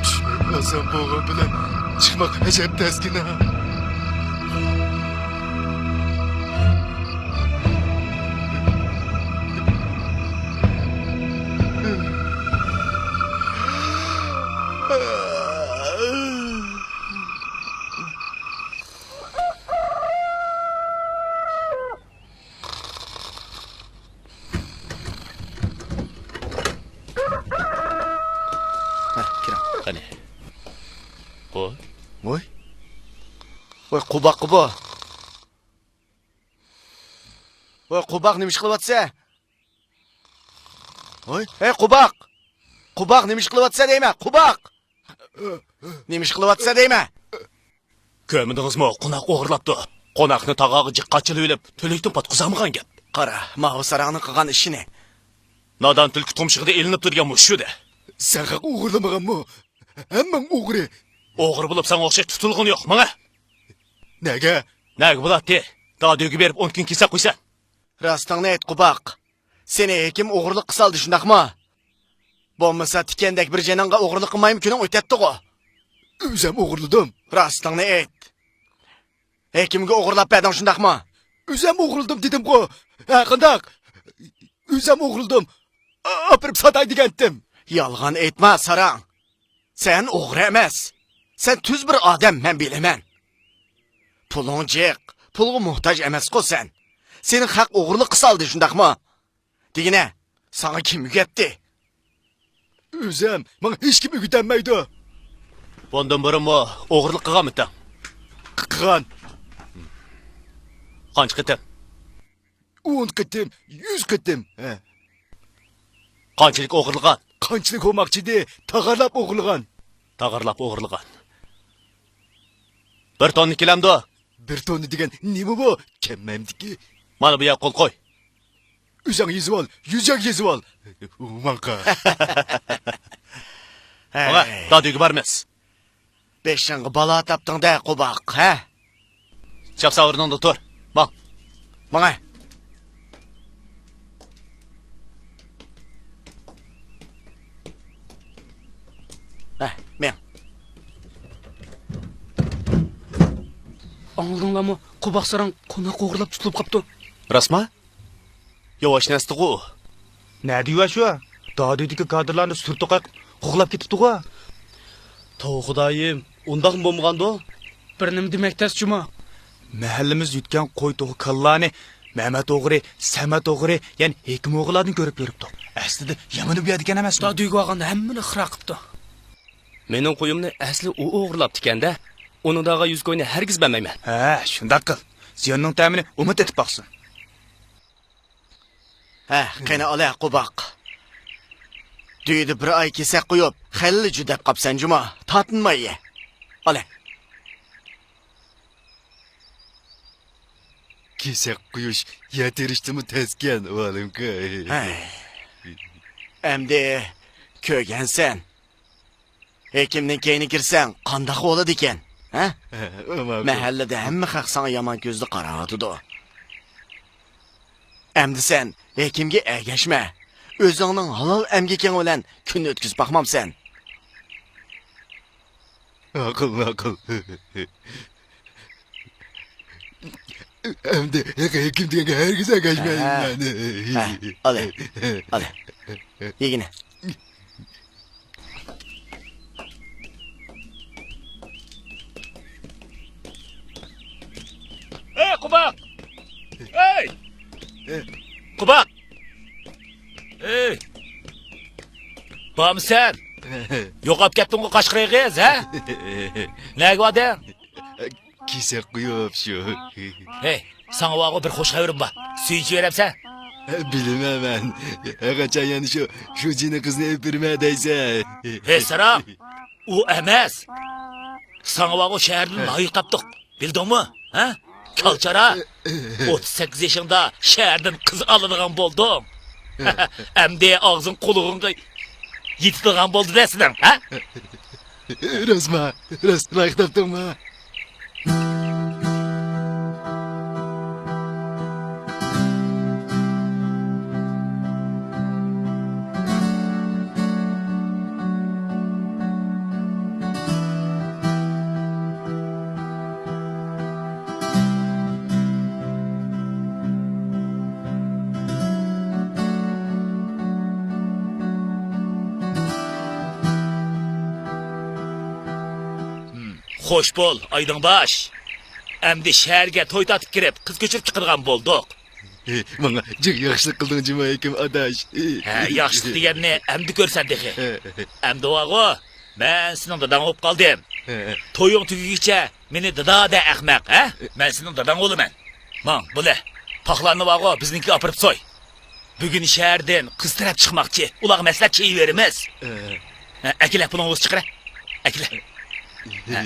چۈشمەك ئاسان بولغان بىلەن چىقماق ئەجەب تەسكىنا. ھە، كىرىڭ. قېنى. قوي. ۋوي. ۋوي، قوباققۇ بۇ. ۋوي، قوباق، نېمە ئىش قىلىۋاتىسەن؟ ۋوي، ھەي، قوباق! قوباق، نېمە ئىش قىلىۋاتىسەن دەيمەن، قوباق! نېمە ئىش قىلىۋاتىسەن دەيمەن؟ كۆرمىدىڭىزمۇ؟ قوناق ئوغرىلاپتۇ. قوناقنى تاغاغا جىق قاچىلىۋېلىپ، تۈلۈكتىن پاتقۇزالمىغان گەپ. قارا، ماۋۇ ساراڭنىڭ قىلغان ئىشىنى. نادان تۈلكە تۇمشۇقىدا ئېلىنىپتۇ دېگەن مۇشۇ-دە. سەن خەق ئوغرىلىمىغانمۇ؟ ھەممەڭ ئوغرى. ئوغرى بولۇپ ساڭا ئوخشاش تۇتۇلغىنى يوق، ماڭا. نەگە؟ نەگە بولاتتى؟ دادۈگە بېرىپ ئون كۈن كېسەپ قويسەن. راستىڭنى ئېيت، قوباق. سېنى ھېكىم ئوغرىلىققا سالدى، شۇنداقمۇ؟ بولمىسا تىكەندەك بىر جېنىڭغا ئوغرىلىق قىلمايمۇ كۈنۈڭ ئۆتەتتىغۇ. ئۆزەم ئوغرىلىدىم. راستىڭنى ئېيت. ھېكىمگە ئوغرىلاپ بەردىڭ، شۇنداقمۇ؟ ئۆزەم ئوغرىلىدىم دېدىمغۇ. ھە، قانداق؟ ئۆزەم ئوغرىلىدىم. ئاپىرىپ ساتاي دېگەنتىم. يالغان ئېيتما، ساراڭ. سەن ئوغرى ئەمەس. سەن تۈز بىر ئادەم، مەن بىلىمەن. پۇلۇڭ جىق، پۇلغا موھتاج ئەمەسقۇ سەن. سېنى خەق ئوغرىلىققا سالدى، شۇنداقمۇ؟ دېگىنە، ساڭا كىم ئۆگەتتى؟ ئۆزەم، ماڭا ھېچكىم ئۆگىتەلمەيدۇ. بۇندىن بۇرۇنمۇ ئوغرىلىق قىلغانمىتىڭ؟ قىلغان. قانچە قېتىم؟ ئون قېتىم، يۈز قېتىم. ھە. قانچىلىك ئوغرىلىغان؟ قانچىلىك بولماقچىدى، تاغارلاپ ئوغرىلىغان. تاغارلاپ ئوغرىلىغان. بىر توننا كېلەمدۇ؟ بىر توننا دېگەن نېمە بۇ؟ كەممەمدىكى. مانا بۇ يەرگە قول قوي. ئۆزۈڭ يېزىۋال، يۈزۈڭ يېزىۋال. ماڭقا. ماڭا، ھەي. دادۈگە بارىمىز. بېشىڭغا بالا تاپتىڭ-دە، قوباق، ھە؟ چاپسان ئورنۇڭدا تۇر. ماڭ. ماڭاي. ھە، مېڭ. ئاڭلىدىڭلارمۇ؟ قوباق ساراڭ قوناق ئوغرىلاپ تۇتۇلۇپ قاپتۇ. راستما؟ ياۋاش نەستىغۇ. نەدە يۇۋاش ئۇ؟ دادۈدىكى كادىرلارنى سۈر توقاي قىلىپ قوغلاپ كېتىپتىغۇ. توۋا خۇدايىم، ئۇنداقمۇ بولمىغاندۇ؟ بىر نېمە دېمەك تەس جۇما. مەھەللىمىزدە يۈتكەن قوي توخۇ كالىلارنى مەمەت ئوغرى، سەمەت ئوغرى، يەنى ھېكىم ئوغرىلاردىن كۆرۈپ يۈرۈپتۇق. ئەسلىدە يامىنى بۇ يەردىكەن ئەمەسمۇ؟ دادۈگە بارغاندا ھەممىنى خىرا قىپتۇ. مېنىڭ قويۇمنى ئەسلى ئۇ ئوغرىلاپتىكەن-دە. ئۇنىڭ داغا يۈز كوينى ھەرگىز بەرمەيمەن. ھە، شۇنداق قىل. زىياننىڭ تەمىنى ئۇمۇ تېتىپ باقسۇن. ھە، قېنى ئالە، قوباق. دۈيدە بىر ئاي كېسەك قويۇپ، خېلىلا جۈدەپ قاپسەن جۇما. تارتىنماي يە. ئالە. كېسەك قويۇش يەر تېرىشتىنمۇ تەسكەن، ئۇۋالىمكا. ھەي. ئەمدى كۆرگەنسەن. ھېكىمنىڭ كەينىگە كىرسەڭ، قانداق بولىدىكەن؟ ھە؟ ھە، ماقۇل. مەھەللىدە ھەممە خەق ساڭا يامان كۆزدە قاراۋاتىدۇ. ئەمدى سەن ھېكىمگە ئەگەشمە. ئۆزۈڭنىڭ ھالال ئەمگىكىڭ بىلەن كۈن ئۆتكۈزۈپ باقمامسەن؟ ماقۇل، ماقۇل. ئەمدى ھېكىم دېگەنگە ھەرگىز ئەگەشمەيمەن. ھە، ئالە، ئالە. يېگىنە. ئەي، قوباق! ئەي! قوباق! ئەي! بارمىسەن؟ يوقاپ كەتتىڭغۇ، قاشقىرى قىز، ھە؟ نەگە باردىڭ؟ كېسەك قويۇپ شۇ. ھەي، ساڭا بارغۇ بىر خوش خەۋىرىم بار. سۈيىنى ئىچىۋېرەمسەن؟ بىلمەيمەن. ھەرقاچان يەنە شۇ، شۇ جىنى قىزنى ئېلىپ بېرىمەن دەيسەن. ھەي، ساراڭ! ئۇ ئەمەس. ساڭا بارغۇ شەھەردىن لايىق تاپتۇق. بىلدىڭمۇ؟ ھە؟ كالچارا! ئوتتۇز سەككىز يېشىڭدا شەھەردىن قىز ئالىدىغان بولدۇڭ. ئەمدى ئاغزىڭ قۇلىقىڭغا يېتىدىغان بولدى-دە سېنىڭ، ھە؟ راستما؟ راست، لايىق تاپتىڭما؟ خوش بول، ئايدىڭباش. ئەمدى شەھەرگە توي تارتىپ كىرىپ، قىز كۆچۈرۈپ چىقىدىغان بولدۇق. ماڭا جىق ياخشىلىق قىلدىڭ جۇما ھېكىم ئاداش. ھە، ياخشىلىق دېگەننى ئەمدى كۆرىسەن تېخى. ئەمدى بارغۇ، مەن سېنىڭ داداڭ بولۇپ قالدىم. تويۇڭ تۈگىگىچە مېنى دادا دە، ئەخمەق، ھە؟ مەن سېنىڭ داداڭ بولىمەن. ماڭ، بولە. پاخلاننى بارغۇ، بىزنىڭكىگە ئاپىرىپ سوي. بۈگۈن شەھەردىن قىز تەرەپ چىقماقچى. ئۇلارغا مەسلىھەت چېيىۋېرىمىز. ھە، ئەكېلە، پۇلۇڭنى بولسا چىقىرە. ئەكېلە. ھە.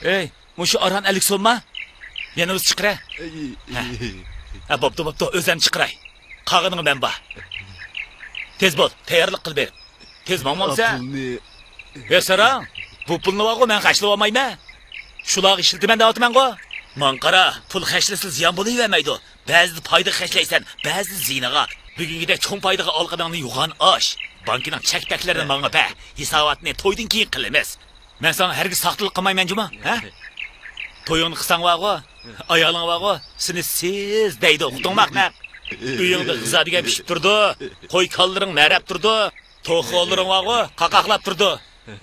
ئەي، مۇشۇ ئاران ئەللىك سومما؟ يەنە بولسا چىقىرە. ھە. ھە، بوپتۇ، بوپتۇ، ئۆزۈم چىقىراي. قالغىنىغا مەن بار. تېز بول، تەييارلىق قىلىپ بېرىپ. تېز ماڭمامسەن؟ پۇلنى. ھە، ساراڭ، بۇ پۇلنى بارغۇ، مەن خەجلىۋالمايمەن. شۇلارغا ئىشلىتىمەن دەۋاتىمەنغۇ. ماڭا قارا، پۇل خەجلىسە زىيان بولۇۋەرمەيدۇ. بەزىدە پايدىغا خەجلەيسەن، بەزىدە زىيىنىغا. بۈگۈنكىدەك چوڭ پايدىغا ئالغىنىڭنى يوغان ئاچ. بانكىنىڭ چەك-پەكلىرىنى ماڭا بەر. ھېساباتنى تويدىن كېيىن قىلىمىز. مەن ساڭا ھەرگىز ساختىلىق قىلمايمەن جۇما، ھە؟ تويۇڭنى قىلساڭ بارغۇ، ئايالىڭ بارغۇ، سېنى سىز دەيدۇ، ئۇقتۇڭمۇ ئەخمەق؟ ئۆيۈڭدە غىزا دېگەن پىشىپ تۇرىدۇ، قوي كالىلىرىڭ مەرەپ تۇرىدۇ، توخۇلىرىڭ بارغۇ، قاقاقلاپ تۇرىدۇ.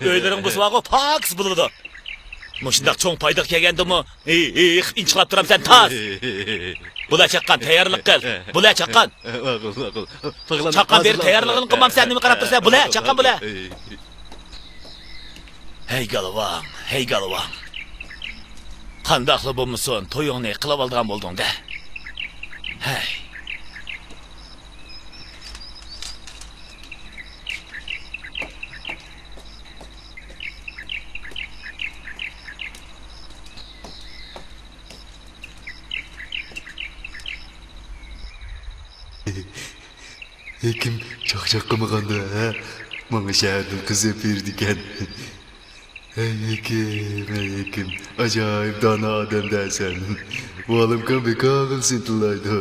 ئۆيلىرىڭ بولسا بارغۇ، پاكىز بولىدۇ. مۇشۇنداق چوڭ پايدىغا كەلگەندىمۇ، ھېي، ھېي، ئىنچىقلاپ تۇرامسەن، تاز! بۇلە چاققان، تەييارلىق قىل. بۇلە چاققان. ماقۇل، ماقۇل. چاققان بېرىپ تەييارلىقىنى قىلمامسەن، نېمە قاراپ تۇرىسەن؟ بۇلە چاققان، بۇلە. ھەي گالۋاڭ، ھەي گالۋاڭ. قانداقلا بولمىسۇن، تويۇڭنى قىلىۋالىدىغان بولدۇڭ-دە. ھەي. ھېكىم چاقچاق قىلمىغاندا، ھە؟ ماڭا شەھەردىن قىز ئېلىپ بېرىدىكەن. ھەي ھېكىم، ھەي ھېكىم، ئاجايىپ دانا ئادەم-دە سەن. ۋالىمكام بىكارغىلا سېنى تىللايدۇ.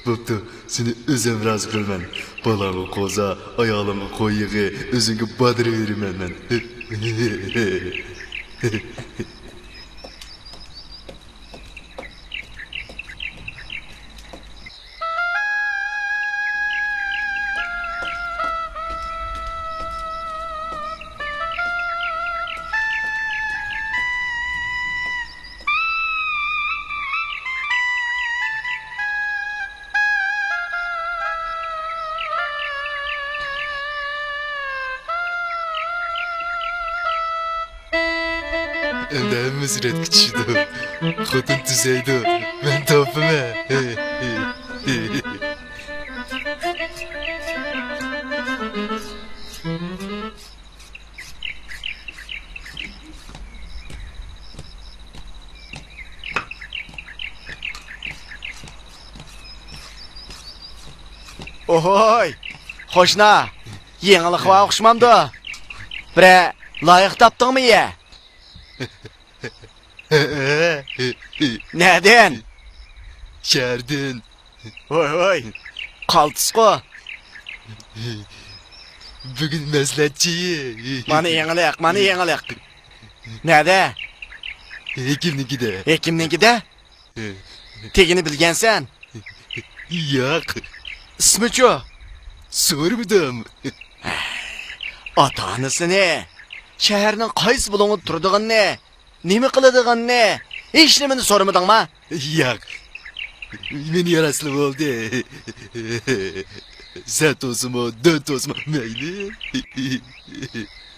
بوپتۇ، سېنى ئۆزۈم رازى قىلىمەن. بالاڭغا قوزا، ئايالىڭغا قوي يېغى، ئۆزۈڭگە بادىرى بېرىمەن مەن. ئەمدى ھەممىسى رەتكە چۈشىدۇ. خوتۇن تۈزەيدۇ. مەن تاپىمەن. ئوھوي، قوشنا، يېڭىلىق بار ئوخشىمامدۇ؟ بىرەر لايىق تاپتىڭمۇ يە؟ نەدىن؟ شەھەردىن. ۋوي ۋوي، قالتىسقۇ. بۈگۈن مەسلىھەتچى. مانا يېڭىلىق، مانا يېڭىلىق. نەدە؟ ھېكىمنىڭكىدە. ھېكىمنىڭكىدە؟ تېگىنى بىلگەنسەن؟ ياق. ئىسمىچۇ؟ سورىمىدىم. ئاتا-ئانىسىنى، شەھەرنىڭ قايسى بۇلۇڭىدا تۇرىدىغىنىنى، نېمە قىلىدىغىنىنى، ھېچنېمىنى سورىمىدىڭما؟ ياق. مېنى ياراسلا بولدى. سەت بولسىمۇ، دۆت بولسىمۇ مەيلى.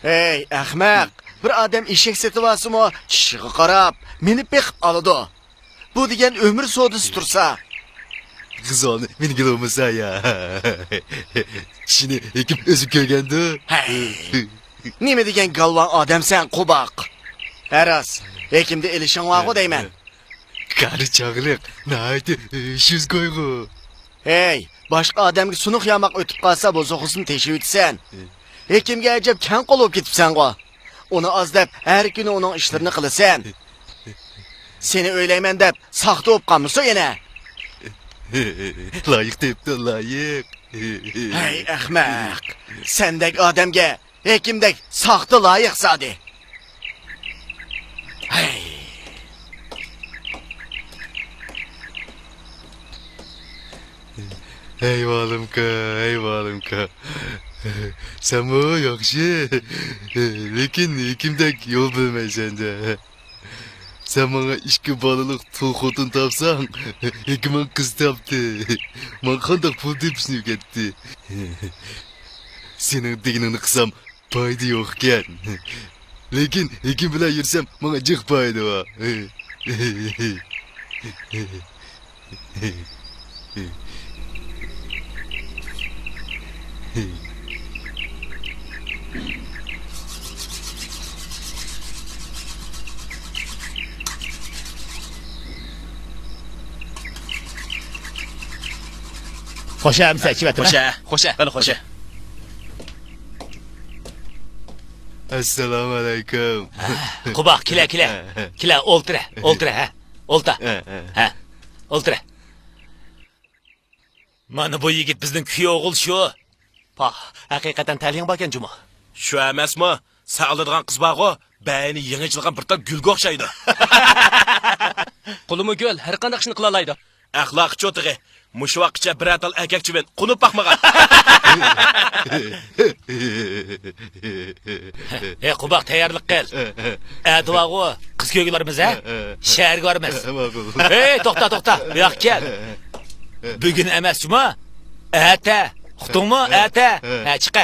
ھەي، ئەخمەق! بىر ئادەم ئېشەك سېتىۋالسىمۇ، چىشىغا قاراپ، مىنىپ بېقىپ ئالىدۇ. بۇ دېگەن ئۆمۈر سودىسى تۇرسا. غىزالنى مىنگىلى بولمىسا يا. چىشىنى ھېكىم ئۆزى كۆرگەندۇ. ھەي. نېمە دېگەن گالۋاڭ ئادەمسەن، قوباق! ھە راست، ھېكىمدە ئېلىشىڭ بارغۇ دەيمەن. قارا چاغلىق، ناھايىتى ھۆشسىز گۇيغۇ. ھەي، باشقا ئادەمگە سۇنۇق ياماق ئۆتۈپ قالسا، بوزۇغىسىنى تېشىۋېتىسەن. ھېكىمگە ئەجەب كەڭ قول بولۇپ كېتىپسەنغۇ. ئۇنى ئاز دەپ، ھەر كۈنى ئۇنىڭ ئىشلىرىنى قىلىسەن. سېنى ئۆيلەيمەن دەپ، ساختا بولۇپ قالمىسۇن يەنە. لايىق تېپىپتۇ، لايىق. ھەي، ئەخمەق! سەندەك ئادەمگە ھېكىمدەك ساختا لايىق زادى. ھەي. ھەي بالىمكا، ھەي بالىمكا. سەنمۇ ياخشى، لېكىن ھېكىمدەك يول بىلمەيسەن-دە. سەن ماڭا ئىككى بالىلىق تۇل خوتۇن تاپساڭ، ھېكىمىڭ قىز تاپتى. ماڭا قانداق پۇل تېپىشنى ئۆگەتتى. سېنىڭ دېگىنىڭنى قىلسام، پايدا يوقكەن. لېكىن ھېكىم بىلەن يۈرسەم، ماڭا جىق پايدا بار. خوشە، ئەمىسە، ئىچىۋەتىمەن. خوشە، خوشە، قېنى خوشە. ئەسسالامۇ ئەلەيكۇم. قوباق، كېلە، كېلە. كېلە، ئولتۇرە، ئولتۇرە، ھە. ئولتا. ھە، ئولتۇرە. مانا بۇ يىگىت بىزنىڭ كۈيئوغۇل شۇ. پاھ، ھەقىقەتەن تەلىيىڭ باركەن جۇمۇ. شۇ ئەمەسمۇ؟ سەن ئالىدىغان قىز بارغۇ، بەينى يېڭى ئېچىلغان بىر تال گۈلگە ئوخشايدۇ. قولىمۇ گۈل، ھەر قانداق ئىشنى قىلالايدۇ. ئەخلاقى چوتىغى. مۇشۇ ۋاقىتقىچە بىرەر تال ئەركەك چىۋىن قونۇپ باقمىغان. ھەي، قوباق، تەييارلىق قىل. ئەتە بارغۇ، قىز كۆرگىلى بارىمىز، ھە؟ شەھەرگە بارىمىز. ھەي، توختا، توختا، بۇياققا كەل. بۈگۈن ئەمەس جۇما، ئەتە. ئۇقتۇڭمۇ؟ ئەتە. ھە، چىقە.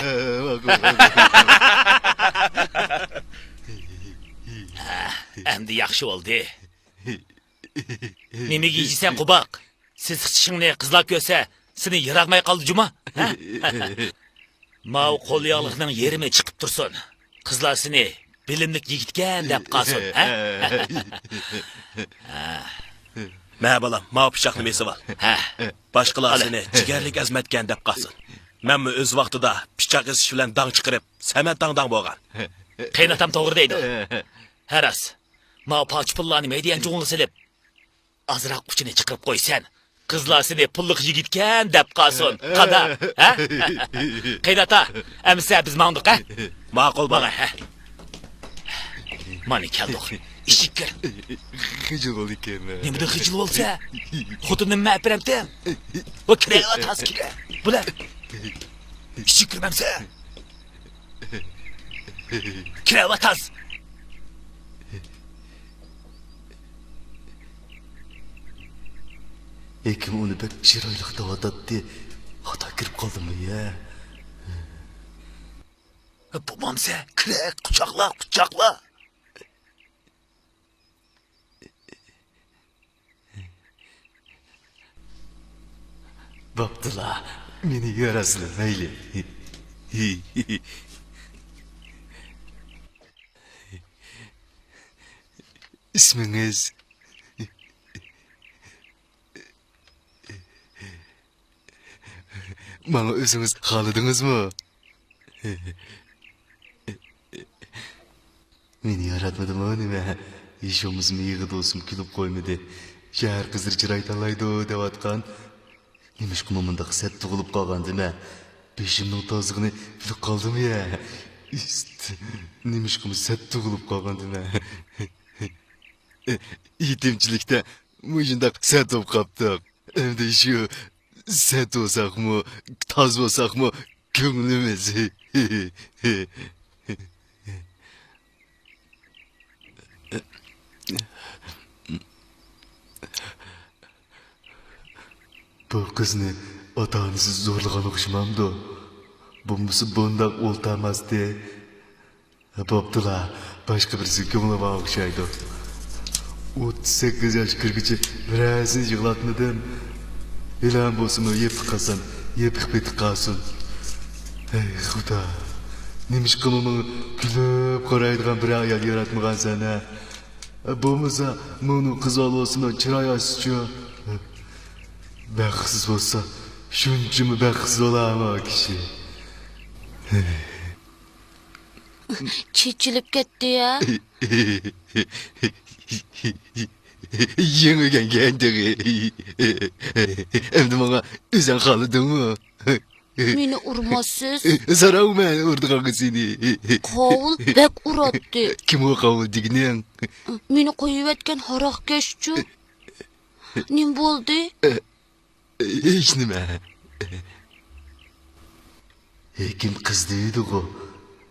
ھە، ئەمدى ياخشى بولدى. نېمىگە يېيىسەن، قوباق؟ سېسىق چىشىڭنى قىزلار كۆرسە، سېنى ياراتماي قالدى جۇما، ھە؟ ماۋۇ قول ياغلىقنىڭ يېرىمى چىقىپ تۇرسۇن. قىزلار سېنى بىلىملىك يىگىتكەن دەپ قالسۇن، ھە؟ مە بالام، ماۋۇ پىچاقنى بېسىۋال. ھە. باشقىلار سېنى جىگەرلىك ئەزىمەتكەن دەپ قالسۇن. مەنمۇ ئۆز ۋاقتىدا پىچاق ئېسىش بىلەن داڭ چىقىرىپ، سەمەت داڭ-داڭ بولغان. قېيىنئاتام توغرا دەيدۇ. ھە راست. ماۋۇ پاچا پۇللارنى مەيدە يانچۇقۇڭغا سېلىپ، ئازراق ئۇچىنى چىقىرىپ قويسەن، قىزلار سېنى پۇللۇق يىگىتكەن دەپ قالسۇن. قانداق؟ ھە؟ قېيىنئاتا، ئەمىسە بىز ماڭدۇق، ھە؟ ماقۇل، ماڭا، ھە. مانا كەلدۇق. ئىشىك كىر. خىجىل بولدى ئىكەنمەن. نېمىدىن خىجىل بولسا؟ خوتۇننى مەن ئەپىرەمتىم. بۇ كىرەۋات ھازىر كىرە. بۇلار. ئىشىك كىرمەمسە؟ كىرەۋات ھازىر. ھېكىم ئۇنى بەك چىرايلىق دەۋاتاتتى. خاتا كىرىپ قالدىممۇ يە؟ بولمامسە، كىرە، قۇچاقلا، قۇچاقلا. بوپتۇلا، مېنى ياراسىلا مەيلى. ئىسمىڭىز؟ ماڭا ئۆزىڭىز خالىدىڭىزمۇ؟ مېنى ياراتمىدىمۇ نېمە؟ ھېچ بولمىسا مېيىغا دوستۇم كۈلۈپ قويمىدى. شەھەر قىزلىرى چىراي تاللايدۇ دەۋاتقان. نېمىشقىمۇ مۇنداق سەت تۇغۇلۇپ قالغاندىمەن؟ بېشىمنىڭ تازىلىقىنى بىلىپ قالدىمۇ يا؟ ئىست، نېمىشقىمۇ سەت تۇغۇلۇپ قالغاندىمەن؟ يېتىمچىلىكتە مۇشۇنداق سەت بولۇپ قاپتۇق. ئەمدى شۇ سەت بولساقمۇ، تاز بولساقمۇ كۆڭلىمىز. بۇ قىزنى ئاتا-ئانىسى زورلىغان ئوخشىمامدۇ؟ بولمىسا بۇنداق ئولتۇرماستى. بوپتۇلا، باشقا بىرسىگە كۆڭلى بار ئوخشايدۇ. ئوتتۇز سەككىز ياش كىرگۈچە بىرەرسىنى يىغلاتمىدىم. ھېلىھەم بولسىمۇ يېپىق قازان، يېپىق پېتى قالسۇن. ھەي خۇدا، نېمىشقىمۇ ماڭا كۈلۈپ قارايدىغان بىر ئايال ياراتمىغانسەن ھە؟ بولمىسا مۇنۇ قىز بولسىمۇ چىراي ئاچسىچۇ. بەختسىز بولسا شۇنچىمۇ بەختسىز بولارمۇ كىشى؟ چېچىلىپ كەتتى يا. يېڭى ئۆگەنگەن تېخى. ئەمدى ماڭا ئۆزەڭ خالىدىڭمۇ؟ مېنى ئۇرماسسىز. ساراڭ مەن ئۇرىدىغانغا سېنى. قاۋۇل بەك ئۇراتتى. كىم ئۇ قاۋۇل دېگىنىڭ؟ مېنى قويۇۋەتكەن ھاراقكەشچۇ. نېمە بولدى؟ ھېچنېمە. ھېكىم قىز دېيدىغۇ.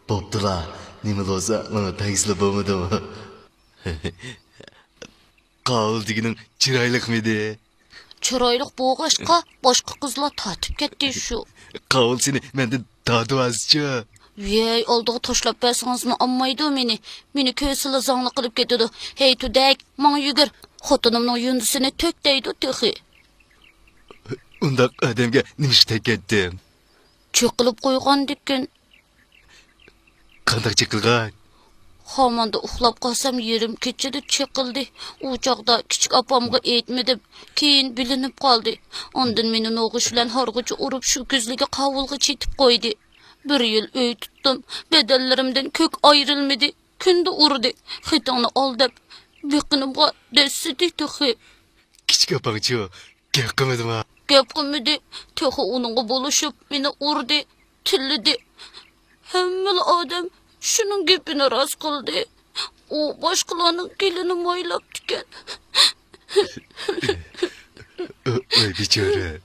بوپتۇلا، نېمە بولسا ماڭا تەگسىلا بولمىدىمۇ؟ قاۋۇل دېگىنىڭ چىرايلىقمىدى؟ چىرايلىق بولغاچقا، باشقا قىزلار تارتىپ كەتتى شۇ. قاۋۇل سېنى مەندىن تارتىۋالسىچۇ. ۋەي، ئالدىغا تاشلاپ بەرسىڭىزمۇ ئالمايدۇ مېنى. مېنى كۆرسىلا زاڭلىق قىلىپ كېتىدۇ. ھەي، تۈدەك، ماڭا يۈگۈر. خوتۇنۇمنىڭ يۇندىسىنى تۆك دەيدۇ تېخى. ئۇنداق ئادەمگە نېمىشقا تەگكەنتىڭ؟ چېقىلىپ قويغاندىكىن. قانداق چېقىلغان؟ خاماندا ئۇخلاپ قالسام، يېرىم كېچىدە چېقىلدى. ئۇ چاغدا كىچىك ئاپامغا ئېيتمىدىم. كېيىن بىلىنىپ قالدى. ئاندىن مېنى نوغۇچ بىلەن ھارغۇچە ئۇرۇپ، شۇ كۈزلۈكى قاۋۇلغا چېتىپ قويدى. بىر يىل ئۆي تۇتتۇم. بەدەنلىرىمدىن كۆك ئايرىلمىدى. كۈندە ئۇردى. خېتىڭنى ئال دەپ، بېقىنىمغا دەسسىدى تېخى. كىچىك ئاپاڭچۇ، گەپ قىلمىدىما؟ گەپ قىلمىدى. تېخى ئۇنىڭغا بولۇشۇپ، مېنى ئۇردى، تىللىدى. ھەممىلا ئادەم شۇنىڭ گېپىنى راست قىلدى. ئۇ باشقىلارنىڭ گېلىنى مايلاپتىكەن. ئۆي بىچارە.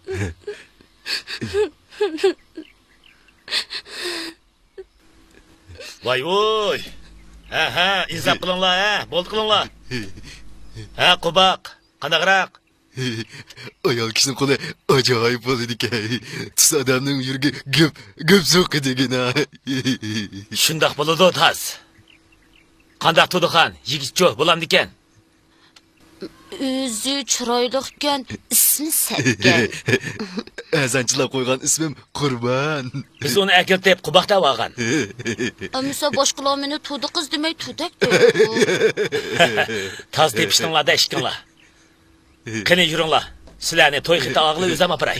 ۋاي ۋۇي. ھە ھە، ئىنساپ قىلىڭلار ھە، بولدى قىلىڭلار. ھە قوباق، قانداقراق؟ ئايال كىشىنىڭ قولى ئاجايىپ بولىدىكەن. تۇز ئادەمنىڭ يۈرىكى گۈپ گۈپ سوقىدىكەن ھە. شۇنداق بولىدۇ تاز. قانداق تۇدىخان، يىگىتچۇ بولامدىكەن؟ ئۆزى چىرايلىقكەن، ئىسمى سەتكەن. ئەزانچىلار قويغان ئىسمىم قۇربان. بىز ئۇنى ئەكېلىپ قوباق دەۋالغان. ئەمىسە باشقىلار مېنى تۇدى قىز دېمەي تۇدەك دەيدۇ. تاز تېپىشتىڭلار دە ئىككىڭلار. قېنى يۈرۈڭلار. سىلەرنى توي خېتى ئالغىلى ئۆزۈم ئاپىراي.